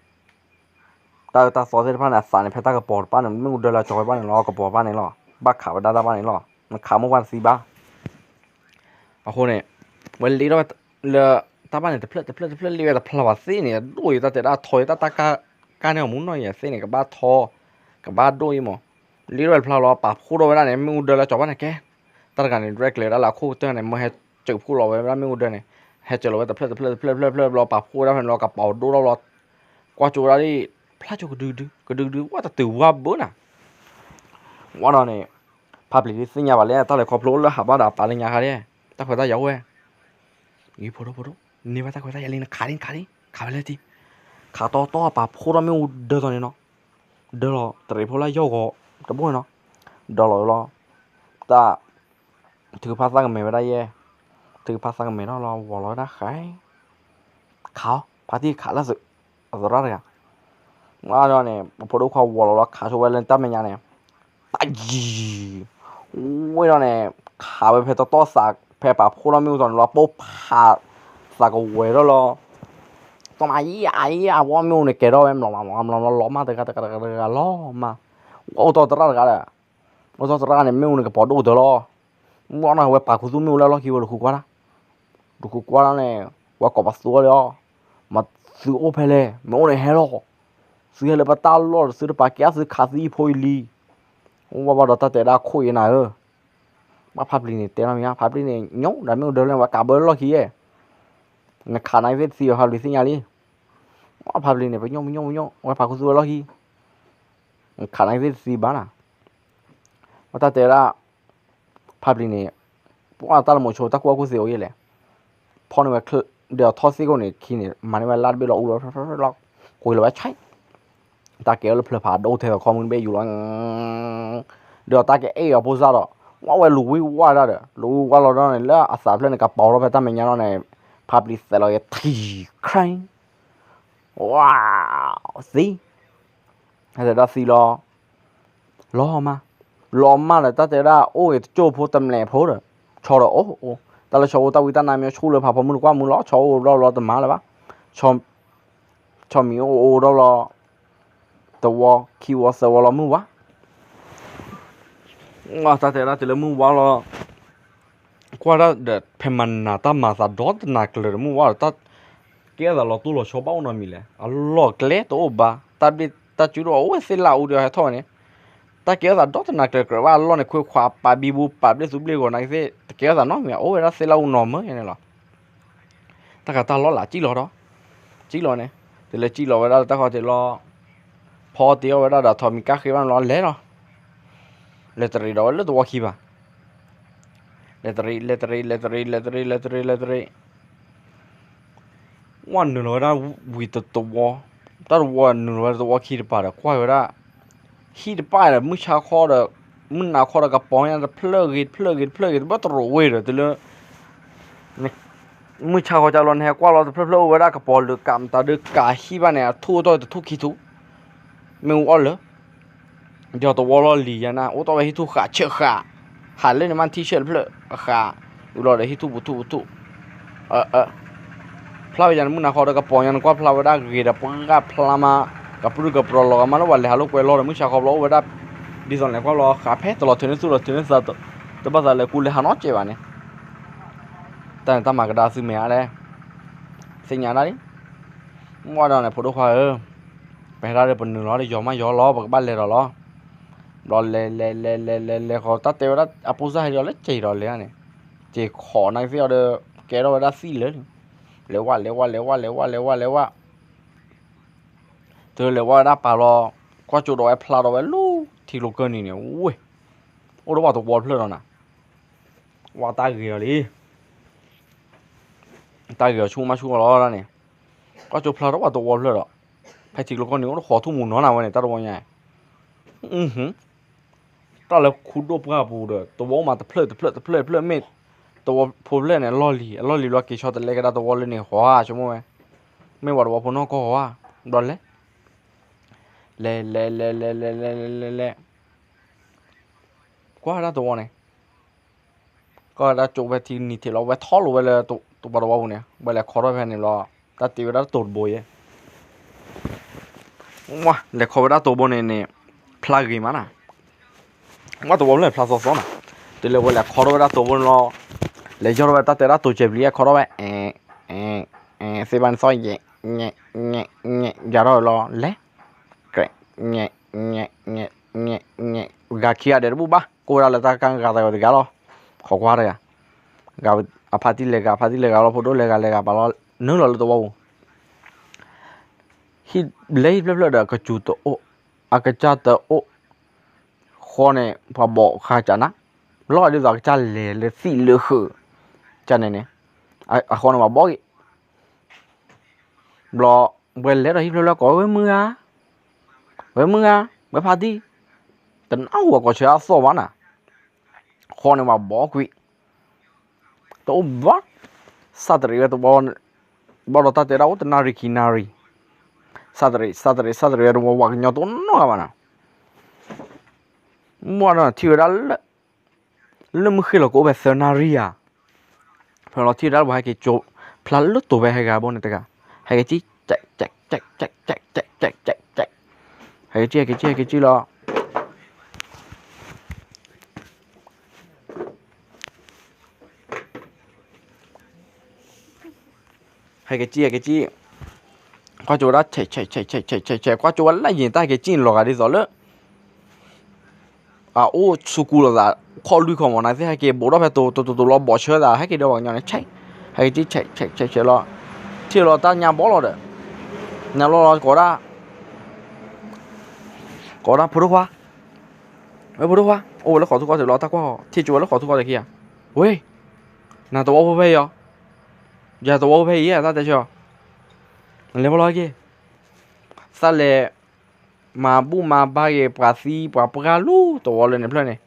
တၢ်အၢတၢ်သီသ့ၣ်တဖၣ်န့ၣ် အသးန့ၣ် ဖဲတၢ်ကပီၤတဖၣ်န့ၣ် မ့ၣ်အူဒၢလၢအကၠီၤဝဲဘၣ်န့ၣ်လီၤ ကပီၤတဖၣ်န့ၣ်လီၤ, ဘၣ်ခးဝဲဒၣ်တၢ်ဘၣ်န့ၣ်လီၤ, နခးမိၢ်ပှၢ်တသံဘၣ်. အဃိန့ၣ် ဝဲလ့ထီၣ်ဝဲလၢ တၢ်ဘၣ်န့ၣ် တဖျၢၣ်တဖျၢၣ်တဖျၢၣ် လ့ဝဲတဖျါဘၣ်သ့ၣ်န့ၣ် အဒိၣ်အံၤ တၢ်တဲဒၣ်ထီအံၤ တၢ်တၢ်ကၢ်န့ၢ်အီၤမူနီၢ်အံၤသ့ၣ်န့ၣ် ကဘၣ်ထီ ကဘၣ်ဒိၣ်အံၤမး, လ့ထီၣ်ဝဲတဖျါလီၤ ပာ်ဖှိၣ်ထီၣ်ဝဲဒၣ်န့ၣ် မ့ၣ်အူဒၢလၢကၠီၤဘၣ်န့ၣ်ကဲ, တၢ်တဂၤန့ၣ် ရဲၣ်ကျဲၤဝဲဒၣ်လၢအခိၣ်ကတၢၢ်န့ၣ် မၢဟဲစၢၤဖှိၣ်လီၤဝဲဒၣ်မ့ၣ်အူဒၢန့ၣ်, ဟဲစၢၤလီၤဝဲတဖျၢၣ်တဖျၢၣ်တဖျၢၣ်တဖျၢၣ်တဖျၢၣ်တဖျၢၣ်ဘျီ ပာ်ဖှိၣ်ဝဲဒၣ်ဖဲန့ၣ်လီၤ ကပီၤဒိၣ်ထီၣ်ဘျီ ကွၢ်ကၠိဝဲဒၣ်ဒ် ဖျါကၠိကဒုကဒု ကဒုကဒု ဝဲတတုၤဝဲဘၣ်နၤ, ဝဲဒီးန့ၣ် ဖါပျံၤဒ့သ့ၣ်ညါဘၣ်လၢ တၢ်လဲၤခီဖျိလၢဟးဘၣ်ဒီးအပၢ်လၢညါခါဒဲး, တၢ်ခွဲးတၢ်ယာ်အိၣ်ဝဲ, ယဖိဒိၣ်ဖိဒိၣ်, န့ၢ်ဘၣ်တၢ်ခွဲးတၢ်ယာ်လံ နခးဒ်နခးဒ် ခးဝဲလၢတံၢ်, ခးတီတီပာ်ဖှိၣ်ထီၣ်မ့ၣ်အူဒၢသိးန့ၣ်နီၤ, ဒၢလီၤ တရံးဖိလၢယီၢ်ဂီၤတဘိန့ၣ်နီၤ, ဒၢလီၤဝဲလီၤ, တၢ် ထုကဖၣ်သၣ်ကမဲာ်ဝဲဒၣ်ယဲၢ်, ထုကဖၣ်သၣ်ကမဲာ်ထီၣ်လီၤ ဝီၤလီၤဝဲဒၣ်ဃဲ ခးအီၤ ဖါတံၢ်ခးလၢသုး အသရၣ်တဂၤ, မ့ၢ်ဒီးန့ၣ် ပဖိဒိၣ်ခွါဝီၤလီၤလီၤခးဆိဝဲလၢတၢ်မဲာ်ညါန့ၣ်, တၢ်ယံၤ, ဝ့ၢ်ဒီးန့ၣ် ခးဝဲဖဲတီတီသး ဖဲပာ်ဖှိၣ်ထီၣ်မ့ၣ်အူသိးန့ၣ်လီၤ ပိၢ်ဖး သးကဝဲၤထီၣ်လီၤ, တမၤယံၤအါယံၤအါ ဝဲမ့ၣ်အူန့ၣ်ကဲထီၣ်ဝဲ မျီၤမးမျီၤမးမျီၤမးလီၤမး တဂၤတဂၤတဂၤတဂၤလီၤမး, ဝဲအိၣ်တီသရၣ်တဂၤဒီး အိၣ်သီသရၣ်န့ၣ် မ့ၣ်အူန့ၣ်ကပီၤဒိၣ်ကတၢၢ်လီၤ. မ့ၢ်ဝဲန့ၣ်ဝဲပာ်ခူသူၣ်မ့ၣ်အူလၢအလီၢ်ခံဝဲ လူၤဃုကွၢ်တၢ်, လူၤဃုကွၢ်တၢ်န့ၣ် ဝဲကိးပသူအီၤလံအီၤ, မ့ၢ်သုအိၣ်ဖဲလဲၣ်, မ့ၢ်အိၣ်န့ၣ်ဟဲလီၤ, သုဟဲလၢပတၢ်လီၢ်ဒီးသုတပာ်ကဲသုခးသုယဖိအံၤလံ. ဝဲဘၣ်ဒီးတၢ်တဲဒၣ်ခိၣ်အံၤနၤဧၢ, ဘၣ်ဖါပျံၤန့ၣ်တဲနီတမံၤ, ဖါပျံၤန့ၣ် ညိဒီးမ့ၣ်အူဒၢလၢဝဲကးဘၢလီၢ်ခံယဲၢ်, နခးနၤသ့ၣ်တသံဘၣ် ဖါပျံၤသ့ၣ်ညါလံ. ဖါပျံၤန့ၣ် ပညိၣ်ပညိၣ်ပညိၣ် ဝဲပာ်ခူသူၣ်ဝဲလီၢ်ခံ နခးနၤသ့ၣ်တသံဘၣ်နၤ. ဝဲတၢ်တဲဝဲဒၣ် ဖါပျံၤန့ၣ် ပှၢ်တၢ်လၢမိၤဆိ တၢ်ကူၣ်ဘၣ်ကူၣ်သ့အိၣ်ယဲၢ်လဲၣ်, ဖီၣ်န့ၢ်ဝဲ ဒီးထီၣ်သ့ၣ်ကိၣ်န့ၣ် ခံန့ၣ် မၤန့ၢ်ဝဲလၢတဘ့ၣ်လီၤအူလီၤ လီၤ ကွံာ်လီၤဝဲဆဲး, တၢ်ကဲအီၤလၢဖျၢၣ်ဖးဒိၣ်ထဲသိးခီမုၢ်တဘ့ၣ်ယူၤလီၤ, ဒီးတၢ်ကအဲၣ်အီၤဖိစၢ်ဒီး ဝါဝဲလူၤဝံၣ်ဝါဒၣ်ဒီး လူၤဝံၣ်ဝါလီၤဒီးန့ၣ် လၢအသးဖျၢၣ်န့ၣ် ကပီၤထီၣ်ဖဲတၢ်မဲာ်ညါလီၤန့ၣ် ဖးပျံၤသဲးလီၤက့ၤ ထံၣ် ခရၣ် ဝါ သံ တၢ်တဲဒၣ်သံလီၤ လီၤမး လီၤမးဒီး တၢ်တဲဝဲဒၣ်အိၣ်ဂ့ၤတကၠိၢ်ဖိတမဲာ်ဖိဒီး ဆီဒီးအိၣ်အိၣ် တၢ်လၢဆီအိၣ်တၢ်ဝံတၢ်နါမ့ၢ်ဆီၣ်လၢဖးဖီမုၢ်တကွၢ်မုၢ်လီၤ ဆီအိၣ်ဒီးလီၤတမၤလၢၤဘၣ် ဆီမံၤအိၣ်အိၣ်ဒီးလီၤ တဝီခံဝီသၢဝီလီၤမုၢ်ဝါ တၢ်တဲဝဲဒၣ်တုၤလၢမုၢ်ဝါလီၤ ကွၢ်ဒၣ်ဒီး ဖဲမၤနၤတၢ်မၤသးဒီတနၤကျၢၤဒီး မုၢ်ဝါဒီး တၢ်ကဲထီၣ်သးလီၤတိၢ်လီၤဆီဘၣ်အိၣ်နီတမံၤလဲၣ် အလီၢ်ကျဲတအိၣ်ဘၣ် တၢ်ဘျ့ၣ်တၢ်စုဒိၣ်အိၣ်ဝဲသ့ၣ်လၢအူဒီးဟဲထီၣ်ဝဲန့ၣ် တၢ်ကဲထီၣ်သးဒီတနၤကျၢၤကြၢးဘၣ်အလီၢ်န့ၣ် ခွ့ခွးပာ်ဘံဘူပာ်ဘျ့ၣ်သူဘျ့ၣ်ဂီၤနာ်က့သ့ၣ် တကဲထီၣ်သးနီတမံၤ အိၣ်ဝဲဒၣ်သ့ၣ်လၢအူနီၢ်မၢန့ၣ်လီၤ တၢ်ကးတၢ်လီၢ်လၢကံၣ်လီၤဒီး ကံၣ်လီၤန့ၣ် တုၤလၢကံၣ်လီၤဝဲဒၣ်လၢတၢ်ခီၣ်ထံးလီၤ ဖီတ့ၢ်အီၣ်ဝဲဒၣ်ဒီးထီးမံၤကၣ်ဃ့ဘၣ်န့ၣ်လီၤ လဲၤလီၤ လဲၤတရံးဒီးဝဲလၢသဝီခံဘၣ် လဲၤတရံး လဲၤတရံး လဲၤတရံး လဲၤတရံး လဲၤတရံး လဲၤတရံး ဝဲနုာ်လီၤဝဲဒၣ်ဝံၤတသဝီ တၢ်တဝီနုာ်လီၤဝဲတသဝီခံတပၤဒီး ကွၢ်ဝဲဒၣ် ဟံၣ်တပၣ်ဒီး မုၢ်ဆါခီဒီး မုၢ်နၤခီဒီးကပီၤညါတဖျၢၣ်ဂ့ၤတဖျၢၣ်ဂ့ၤတဖျၢၣ်ဂ့ၤ တဘၣ်တရိးဝ့ၢ်ဒီး တုၤလၢ မုၢ်ဆါခီကၢ်လီၤ နဟဲကွၢ်လီၤတဖျၢၣ်ဖျၢၣ်အိၣ်ဝဲဒၣ်ကပီၤလၢကးမတၤဒုကးဟံၣ်ဘၣ်န့ၣ် အထူၣ်အိၣ်တီၢ်တထူၣ်ခံထူၣ် မ့ၣ်အူအီၣ်လၢ ဒီးသဝီလီၢ်လံၤယါနၤ အိၣ်တီၢ်ဝဲဟံၣ်ထူၣ်ဃာ်ဆၢဃာ် ဟးလၢန့ၣ်မးထံဆၢၣ်တဖျၢၣ် အဃာ် အုလီၤဒီးဟံၣ်ထူၣ်ပူၤထူၣ်ပူၤထူၣ် ဖျါဝဲယါန့ၣ် မုၢ်နၤခီဒီးကပီၤညါန့ၣ် ကွၢ်ဖျါဝဲဒၣ်ဂ့ၤဒီးပှၢ်ဖျါမး ကပြုၢ်ကပြီၤလီၤဂာ်မးလၢပှၤလဲၤဟးလိာ်ကွဲလီၤဒီး မုၢ်ဆါခီဘျီအိၣ်ဝဲဒၣ် ဒ်သိးန့ၣ်ကွၢ်လီၤဃာ်ဖဲတလီၤထုးန့ၢ်သူၣ်လီၤထုးန့ၢ်သး တဘၣ်သးလဲၤကူလဲၤဟးနီတစဲးဘၣ်န့ၣ် တၢ်န့ၣ်တၢ်မၤကဒါသုမဲာ်ညါလဲၣ် သ့ၣ်ညါဒၣ်လံ မ့ၢ်ဝဲဒီးန့ၣ် ဖိဒိၣ်ခွါဧၢ, ပဟဲဒၣ်ဒီးပနုာ်လီၤဒီး ယီၤမးယီၤလီၤ ပကဘၣ်လဲၤဒီးလီၤ. ဘျီလဲၤလဲၤလဲၤလဲၤလဲၤလဲၤဃီ တၢ်တဲဝဲဒၣ်အပိၢ်စၢ်ဟဲဒီးလၢစံာ်ဒီးလဲၤန့ၣ်, စံာ်ခိးနာ်က့သ့ၣ်အီၤဒီး ကဲထီၣ်ဝဲဒၣ်သံၣ်လၢာ်န့ၣ်, လဲၤဝဲလဲၤဝဲလဲၤဝဲလဲၤဝဲလဲၤဝဲလဲၤဝဲ တုၤလဲၤဝဲဒၣ်ပာ်လီၤ, ကွၢ်ကၠိဒီးဝဲဖျါဒီးဝဲလၢထံကျိကၢၢ်နံၤန့ၣ်, ဝ့ၢ်, အိၣ်ဒီးပှၤသဝီတဖျၢၣ်ဒီးနၤ, ဝဲတၢ်ဂ့ၤအီၤလံ, တၢ်ဂ့ၤအီၤဆူၣ်မးဆူၣ်အီၤလီၤန့ၣ်, ကွၢ်ကၠိဖျါဒီးပှၤသဝီတဖျၢၣ်ဒီး, ဖဲထံကျိကၢၢ်နံၤအိၣ်ဒီးဃီထူၣ်မူးနီၢ်နၤဝဲန့ၣ် တၢ်တဝီညါ တၢ်လၢခူဒိၣ်ပှၢ်ပူၤဒီး သဝီအိၣ်မးတဖျၢၣ်တဖျၢၣ်တဖျၢၣ်တဖျၢၣ်မ့ၢ်, သဝီဖိဖျၢၣ်န့ၣ် အလီၢ်လံၤ အလီၢ်လံၤလီၤက့ၤဆီတလဲကဒါသဝီလၢန့ၣ်ဃီဧါ ဆိကမိၣ်ဝဲ, မ့ၢ်ပှၤသဝီဖိနီၢ်ကီၢ်ဧါ, ဘျီလဲၤ, လဲၤလဲၤလဲၤလဲၤလဲၤလဲၤလဲၤလဲၤလဲၤ, ကွၢ်ဒၣ်သဝီန့ၣ်, ကွၢ်ဒၣ်ကၠိဖဲထံနံၤထံးလီၤ ဝဲထီၣ်လိာ်ဝဲလၢ သဝီသဝီပူၤန့ၣ် ဝဲလဲၤခီထီၣ်ဖဲန့ၣ်လီၤ, တၢ်တ့ဝဲဒၣ်တိၤတဘိယဲ လဲၤခီဝဲဒၣ်တိၤဘိန့ၣ်န့ၣ်, ဖျါဂ့ၤမးနၤ, ဝဲသဝီဖျၢၣ်ဖျါသီသီနၤ, တုၤလၢဝဲလဲၤခီထီၣ်ဝဲဒၣ်တိၤဘိန့ၣ်လီၤ, လဲၤယီၢ်ထီၣ်ဝဲတၢ်တဲဒၣ်တိၤစဲးပျံၤ ခီထီၣ်ဝဲ, သ့ၣ်ဘၣ်န့ၣ်သီၣ်ယဲ, ယၤထီၣ်ဝဲလီၤ လဲၤ, ဂၤခံဂၤဒဲးတဘူၣ်ဘၣ် ကိးဝဲဒၣ်လၢတၢ်ကါဂၤသးဝဲတဂၤလီၤ, ခိးကွၢ်တဂၤ, အဖါတံၢ်လဲၤဂၤ အဖါတံၢ်လဲၤဂၤလီၤ ဖိဒိၣ်လဲၤဂၤလဲၤဂၤပာ်လီၤ, နုာ်လီၤလၢသဝီပူၤ ဟံၣ်လဲၤဟံၣ်ဖျၢၣ်ဖျၢၣ်ဒီး အကစၢ်တအိၣ်, အကစၢ်တအိၣ်, ဃီန့ၣ် ပှၤဘိးဃာ်ကနၤ, လီၤဒ်သိးအကစၢ်လဲၤလၢသံၣ်လၢဃုာ်, ကန့ၣ်န့ၣ်, အဃီန့ၣ်ပှၤဘိးက့ၤ, ဘျီ, ဝဲလဲၤဒီးဟံၣ်ဖျၢၣ်ဖျၢၣ်ကိးဝဲမုၢ်ဧါ, ဝဲမုၢ်ဧါ, ဝဲဖါတံၢ်, တနၢ်ဟူအကိးဆၢအသီၣ်ဘၣ်နၤ, ဃီန့ၣ်ပှၤဘိးကွံာ် တအိၣ်ဘၣ်, စးတရံးဝဲတဝီ, ဘၣ်ဒီးတၢ်တဲဒၣ်အိၣ်တနၣ်ရံၣ်ခံနၣ်ရံၣ်, စးတရံး စးတရံး စးတရံးဝဲတဝီ ပှၤကညီတအိၣ်နီတဂၤဘၣ်နၤ, မ့ၢ်ဒီးထံၣ်ဝဲဒၣ်လၢ, လၢမုၢ်ဃ့ၢ်လီၤကအိၣ်ဖဲသၢနၣ်ရံၣ်ဧါ, ဖဲလီၤထံၣ်ဝဲဒၣ်ပှၤဟဲက့ၤကၠိ, ဖျါလၢတိၤဖဲဟဲဂၤဘိန့ၣ်တဂၤ, ဟဲက့ၤကံၣ်, ဟဲက့ၤကံၣ် ဟဲက့ၤကံၣ် ဟဲက့ၤကံၣ်လီၤ ဟဲက့ၤကံၣ် ဟဲက့ၤကံၣ်, ကွၢ်ကၠိဝဲဒၣ်ဆဲးဆဲးဆဲးဆဲးဆဲးဆဲးဆဲး ကွၢ်ကၠိဝဲလၢယံၤတၢ်ဟဲက့ၤကံၣ်န့ၣ်လီၤဂာ်ဒ်သိးလၢ, အအိၣ်ဆူကူလိာ်သး, ခီၣ်လွံၢ်ခီၣ်မး နသ့ၣ်ဟဲက့ၤဘိးထီၣ်ဖဲတိၤတိၤတိၤတိၤလီၤ ဘိးဆၢသး ဟဲက့ၤဒီးပှၤကညီန့ၣ် ဆဲး, ဟဲက့ၤကံၣ်ဆဲးဆဲးဆဲးဆဲးလီၤ, ထံၣ်လီၤတၢ်ညါဘီလီၤဒီး, ညါလီၤလီၤကိးဒၣ် ကိးဒၣ်ဖိဒိၣ်ခွါ, ဝဲဖိဒိၣ်ခွါ အိၣ်ဝဲလၢဃီၤထူၣ်ကီၢ်တလီၤ တၢ်ကွၢ်ဃီၤ ထံၣ်ကၠိဝဲလၢဃီၤထူၣ်ကီၢ်တခံဂၤ, ဝ့ၢ်, နသဝီဖိဖဲအံၤဧါ, ယသဝီဖိဖဲအံၤဧါ တၢ်တဲဆၢ, နလဲၤဖဲလဲၣ်က့ၤ, သးလဲၤ, မၤဘူၣ်မၤဘါက့ၤ ပှၤသံပှၤပှၢ်လၢသဝီလၢန့ၣ်ဖျၢၣ်န့ၣ်,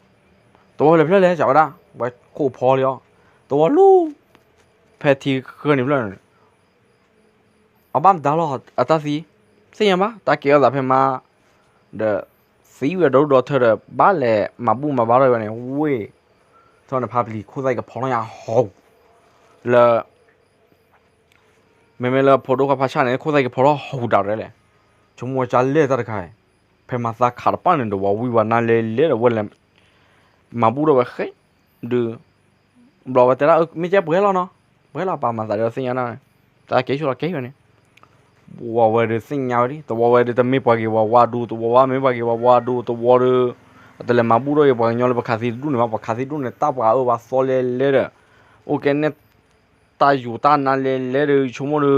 သဝီလဲၤဖျၢၣ်လဲၣ် စံးဝဲဒၣ်, ဝဲခိၣ်ဖီလံအီၤ, သဝီလူ ဖဲထံဃၢန့ၣ်ဖျၢၣ်န့ၣ် အဘၣ်မတၤလီၤအတၢ်သံ, သ့ၣ်ညါဘၣ် တၢ်ကဲထီၣ်သးဖဲမါ, ဒီး သံဝဲဒီဒူၣ်ဒီထၢဒီး ဘၣ်လဲၤမၤဘူၣ်မၤဘါထီၣ်ဝဲန့ၣ် ဝ့ၢ်, ထီၣ်န့ၣ်ဖါပျံၤခိၣ်သၣ်ကဖီထီၣ်ညါဟီၣ်, လၢ မ့မ့ၢ်လၢဖိဒိၣ်ခွါဖါဆၣ်န့ၣ် ခိၣ်သၣ်ကဖီထီၣ်ဟီၣ်ဒၣ်ရဲၣ်လဲၣ်, ဆိကမိၣ်ဝဲကၢ်လဲၣ်တၢ်တခါအံၤ, ဖဲမၤသးခးတပၣ်န့ၣ်ဒီး ဝၤဝံၤဝဲနါလဲၤလဲၤဒီး ဝဲလဲၤ မၤဘူၣ်ထီၣ်ဝဲဃဲ, ဒုး ဘျီဝဲတဲဒၣ် မ့ၢ်ကဲပှဲၤလီၤနီၤ, ပှဲၤလီၤ ပာ်မၤသးဒီးသ့ၣ်ညါဒၣ်န့ၣ်, တၢ်ကဲဆိလီၤကဲဝဲန့ၣ်, ဝၤဝဲဒီးသ့ၣ်ညါဝဲဒၣ် သဝီဝဲဒီးတမ့ၢ်ပှၤဂ့ၤဝဲဝါဒူ သဝီဝဲမ့ၢ်ပှၤဂ့ၤဝဲဝါဒူ သဝီဒီး အတလဲၤမၤဘူၣ်ထီၣ်ဂ့ၤပှၤကညီလၢပခးသံတဒူၣ်န့ၣ်ဘၣ် ပှၤခးသံတဒူၣ်န့ၣ် တၢ်ပှၤအၢပှၤသီလဲၤလဲၤဒီး အိၣ်ကဲန့ၣ် တၢ်ယူၤတၢ်နါလဲၤလဲၤဒီး ဆိကမိၣ်ဒီး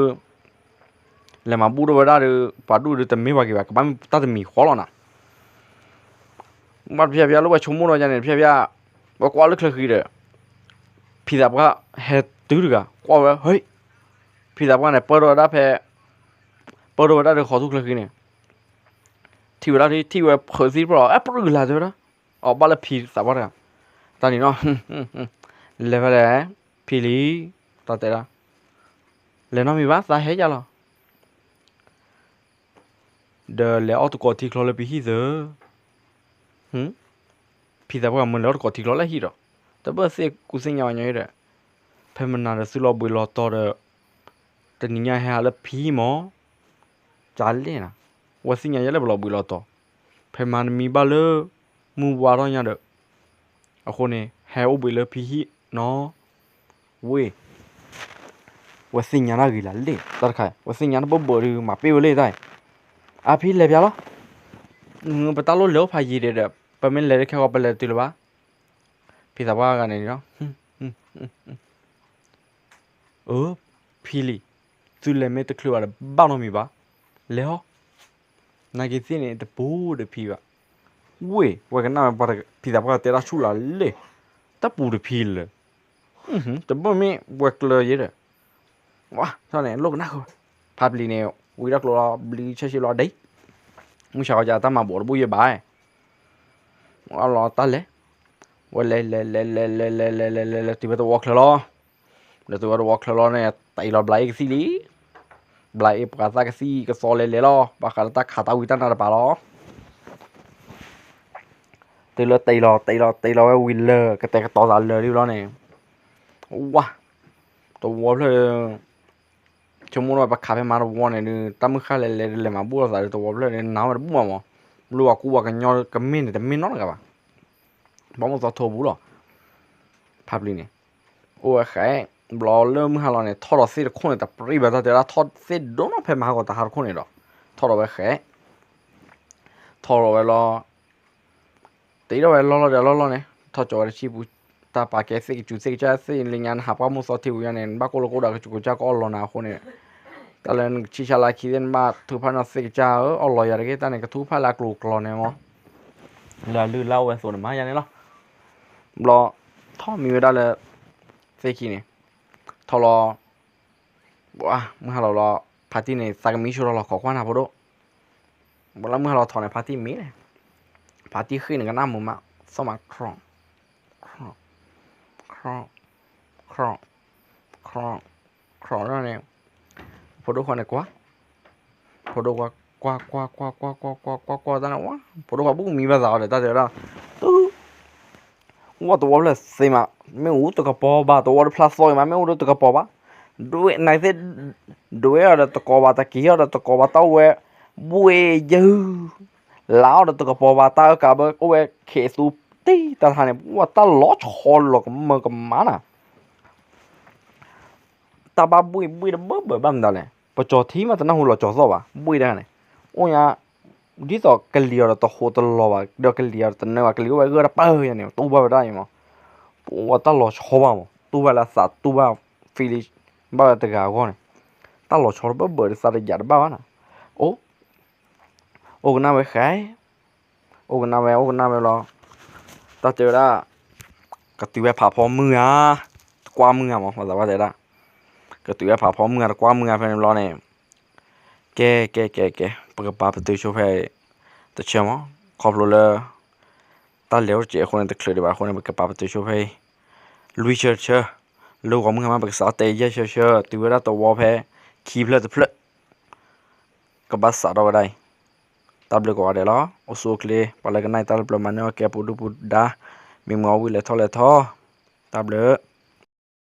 လဲၤမၤဘူၣ်ထီၣ်ဝဲဒၣ်ဒီး ပှၤဒူၣ်ဒီးတမ့ၢ်ပှၤဂ့ၤဘၣ် ကဘၣ်မ့ၢ်တၢ်တမံၤဃီလီၤနၤ ဘၣ်တဖျၢၣ်ဖျၢၣ်လၢဝဲဆိကမိၣ်ဒီးယၤန့ၣ် တဖျၢၣ်ဖျၢၣ် ဝဲကွၢ်လၢချၢဃံဒီး ဖံသးပှၢ်ဟဲတုၤတဂၤ ကွၢ်ဝဲ ဟ့ၣ် ဖံသးပှၢ်န့ၣ် ပၢၢ်ထီၣ်ဝဲဒၣ်ဖဲ ပၢၢ်ထီၣ်ဝဲဒၣ်ဒီးဃီၤထူၣ်ချၢဃံန့ၣ် ထံၣ်ဝဲဒၣ်ထံၣ်ဝဲဖုးသံတဖျၢၣ်လီၤ အဲၣ်ပြုၢ်ကလာ်တဲဝဲဒၣ် အီၤဘၣ်လၢဖံသးပှၢ်တဂၤ တၢ်န့ၣ်နီၤ လဲၤဖဲလဲၣ် ဖံလံၤ တၢ်တဲဒၣ် လဲၤနီတမံၤဘၣ် သးဟဲယၤလီၤ ဒီးလဲၤအီၣ်တကိးထံချီလၢပဟံၣ်သၢ ဖံသးပှၢ်မ့ၢ်လဲၤအီၣ်တကိးထံချီလၢဟံၣ်ဒီး တဘၣ်သ့ၣ်ကူသ့ၣ်ညါဝဲညီဒီး ဖဲမနၤဒီးသုလီၤဘှံးလီၤတီၤဒီး တနံၤညါဟဲဟးလၢဖံမၢ် ကလဲၣ်နၤ ဝဲသ့ၣ်ညါယဲလၢပလီၤဘှံးလီၤတီၤ ဖဲမၤနမံၤဘၣ်လၢ မုၢ်ဝါထီၣ်ညါဒီး အဃိန့ၣ် ဟဲအိၣ်ဘှံးလၢဖံဟံၣ်နီၤ ဝ့ၢ် ဝဲသ့ၣ်ညါတၢ်ဂ့ၤလၢ်လ့ၣ် တၢ်တခါ ဝဲသ့ၣ်ညါတဘၢၣ်ဘၢၣ်ဒီးမၤပ့ၢ်ဝဲလၢတၢ်အံၤ အါဖံလဲၤပၠးလီၤ ပတၢ်လိၣ်လဲၤအိၣ်ဖးယံာ်ဒံးဒီး ပမ့ၢ်လဲၤတခဲဂီၤပလဲၤတုၤလၢၤဘၣ် ဖံသးပှၢ်ဂၤန့ၣ်လီၤ အၢ ဖံလံၤ သုလဲၤမ့ၢ်တချုးဘၣ်ဒီးဘၣ်နီတမံၤဘၣ် လဲၤဟီ နာ်က့ၤသ့ၣ်န့ၣ် တပူၤဒီးဖံဘၣ် ဝ့ၢ် ဝဲကနၣ်ဝဲဖံသးပှၢ်တဲတၢ်ဆူၣ်လၢ်လ့ၣ် တၢ်ပူၤတဖံလၢာ် တဘၣ်မ့ၢ်ဝဲကျၢၤယဲဒီး ဝါ ထီၣ်န့ၣ် လိၣ်ကနၣ်ဃုာ် ဖါပျံၤန့ၣ် ဝံၤတၢ်ကျိၤလီၤ ဘျံးဆဲးဆ့လီၤဒံး မုၢ်ဆါခီကတၢ်မၤဘိးတဘိယဲဘၣ် အလီၤတၢ်လဲၤ ဝဲလဲၤလဲၤလဲၤလဲၤလဲၤလဲၤလဲၤလဲၤလဲၤလဲၤတုၤဝဲသဝီချၢလီၤ လဲၤတုၤဝဲသဝီချၢလီၤန့ၣ် တ့ၢ်လီၤဘျးအ့ၣ်ကသံၣ်လံ ဘျးအ့ၣ်ပှၤသၣ်ကသံၣ်ကသီလဲၤလဲၤလီၤ ဘၣ်ဃးလၢတၢ်ခးတၢ်ဝံတၢ်နါတပၤလီၤ တုၤလၢတ့ၢ်လီၤတ့ၢ်လီၤတ့ၢ်လီၤဝဲဝံၤလၢာ် ကတဲာ်ကတီၤသးလၢာ်ဒ်လီၤန့ၣ် ဝါ သဝီဖျၢၣ် ဆိကမိၣ်ထီၣ်ဝဲပခးဖဲမါတဝီန့ၣ်ဒီး တၢ်မုၢ်ဃၣ်လဲၤလဲၤဒီးလဲၤမၤဘူၣ်လိာ်သးဒီးသဝီဖျၢၣ်န့ၣ် နၤဝဲတဘူၣ်ဘၣ်မး မ့ၢ်ဝဲကူဝဲကညီကမ့ၢ်န့ၣ် တမ့ၢ်နီတဂၤဘၣ် ဘၣ်မုၢ်သီထိပူၤလီၤ ဖါပျံၤန့ၣ် အိၣ်ဝဲဃဲ ဘျီလၢမုၢ်ဟါလီၤန့ၣ် ထီၣ်ဒီးသ့ၣ်တခိၣ်န့ၣ် တပြံဘၣ်တၢ်တဲဒၣ်ထီၣ်သ့ၣ်ဒိၣ်နီၢ်ဖဲမဟါဂီၤတဟါတခိၣ်န့ၣ်ဒီး ထီၣ်ဒီးဝဲဃဲ ထီၣ်ဒီးဝဲလီၤ တ့ထီၣ်ဝဲလီၢ်လီၢ်ဒီးလီၢ်လီၢ်န့ၣ် ထီၣ်ကၠီၤဝဲတဆံပူၤ တၢ်ပာ်ကဲသ့ၣ်ကစူၤသ့ၣ်ကစၢ်သ့ၣ်လၢညါနဟးပှၢ်မုၢ်သီထံပူၤညါန့ၣ် နဘၣ်ကိၢ်လိာ်ကိၢ်ဒၣ်ကစူၤကစၢ်ကအီၣ်လီၤနၤအဃိန့ၣ် တၢ်လၢနကဆံၣ်ဆါလၢခံသ့ၣ်နဘၣ်ထုကဖၣ်နီၢ်သ့ၣ်ကစၢ်ဧၢ အီၣ်လီၤယၤတဂ့ၤ တၢ်န့ၣ်ကထုကဖၣ်လၢအကျိၤကျိၤန့ၣ်မး လၢအလုၢ်အလၢ်အိၣ်ဝဲအသိးန့ၣ်မးယၤန့ၣ်လီၤ ဘျီ ထီၣ်မံဝဲဒၣ်လၢ သ့ၣ်ခံန့ၣ် ထီၣ်လီၤ မုၢ်ဟါလီၤလီၤ ဖါတံၢ်န့ၣ် သးကမံဆိထီၣ်လီၤခိးကွၢ်နၤဖိဒိၣ် ဘျီလၢမုၢ်ဟါလီၤထီၣ်န့ၣ် ဖါတံၢ်မံန့ၣ် ဖါတံၢ်ဃ့ၢ်န့ၣ်ကနၣ်မုာ်မး သီၣ်မး ခြီၣ် ခြီၣ် ခြီၣ် ခြီၣ် ခြီၣ်န့ၣ် ဖိဒိၣ်ခွါန့ၣ်ကွၢ် ဖိဒိၣ်ခွါ ကွၢ် ကွၢ် ကွၢ် ကွၢ် ကွၢ် ကွၢ် ကွၢ် တၢ်န့ၣ် ဖိဒိၣ်ခွါဘူၣ်မံဘၣ်သးအီၤဒီး တၢ်တဲဝဲဒၣ် ဝဲသဝီဖျၢၣ်သ့မး မ့ၣ်အူတကပီၤဘၣ် သဝီတဖျါသီဂ့ၤမး မ့ၣ်အူဒီးတကပီၤဘၣ် ဒွဲၣ်နသ့ၣ် ဒွဲၣ်အီၤဒီးတကီၤဘၣ် တက့ၤအီၤဒီးတကီၤဘၣ် တၢ်ဝဲ ဘှ့ၣ်ယုၢ် လါအီၤဒီးတကပီၤဘၣ် တၢ်အၢကးဘၢအိၣ်ဝဲခဲအသူတံၢ်တၢ်တခါန့ၣ် ဝဲတၢ်လီၤဆီလီၤကမၢကမၣ်နၤ တၢ်ဘၣ်ဘှ့ၣ်ဘှ့ၣ်တဘၢဘၢဘၣ်မတၤလဲၣ် ပကၠီၤထံမးတနၢ်ဟူလီၤကၠီၤသီၣ်ဘၣ် ဘှ့ၣ်တၢ်န့ၣ် အိၣ်ညါ ဒ်သိးကလံၤအီၤဒီးတဟူးတလီၤဘၣ် ဒီးကလံၤအီၤတနၢဘၣ် ကလံၤအိၣ်ဝဲဂၢၢ်တပၢၢ်ယၤန့ၣ် တူၢ်ဘၣ်ဝဲဒၣ်အံၤမး ပဝဲတၢ်လီၤဆီဘၣ်မး တူၢ်ဘၣ်လၢသးတူၢ်ဘၣ် feeling ဘၣ်ဝဲတဂၤအဂီၢ်န့ၣ် တၢ်လီၤဆီတဘၢဘၢဒီးသးတယာ်တဘၣ်ဘၣ်နၤ အိၣ် အိၣ်ကနၣ်ဝဲဃဲ အိၣ်ကနၣ်ဝဲ အိၣ်ကနၣ်ဝဲလီၤ တၢ်တဲဝဲဒၣ် ကတုၤဝဲဖးဖီမုၢ်ဧါ တကွၢ်မုၢ်ဧါမး ပှၤသးပှၢ်တဲဒၣ် ကတုၤဝဲဖးဖီမုၢ်ဧါ တကွၢ်မုၢ်ဧါ ဖဲန့ၣ်ဘျီန့ၣ် ကဲ ကဲ ကဲ ကဲ ပကပာ်ပတုာ်ဆိဖဲ တဆၢမး ခီဖျိလၢ တၢ် တၢ်လဲၤအိၣ်တစဲးအဃိန့ၣ် တချုးဒံးဘၣ်အဃိန့ၣ် ပကပာ်ပတုာ်ဆိဖဲအံၤ လွံၢ်ဆၢတဆၢ, လၢဂီၤမုၢ်ဟါမး ပကစးအီၣ်တဲယဲၢ်ဆၢတဆၢ, တုၤဝဲဒၣ်တဝီဖဲ ခံဖျၢၣ်တဖျၢၣ်, ကဘၣ်စးထီၣ်ဝဲဒၣ်အံၤ, တၢ်ဘျုးကိးဂၤဒဲးလီၤ. အိၣ်ဆူၣ်အိၣ်ချ့ ပှၤလၢကနၣ်တၢ်လၢပျၢၤမၤန့ၢ်အီၣ်ကဲပူၤဒုၣ်ပူၤဒါ, မ့ၢ်မၤအီၣ်ဝံၤလဲၤထီၣ်လဲၤထီ, တၢ်ဘျုး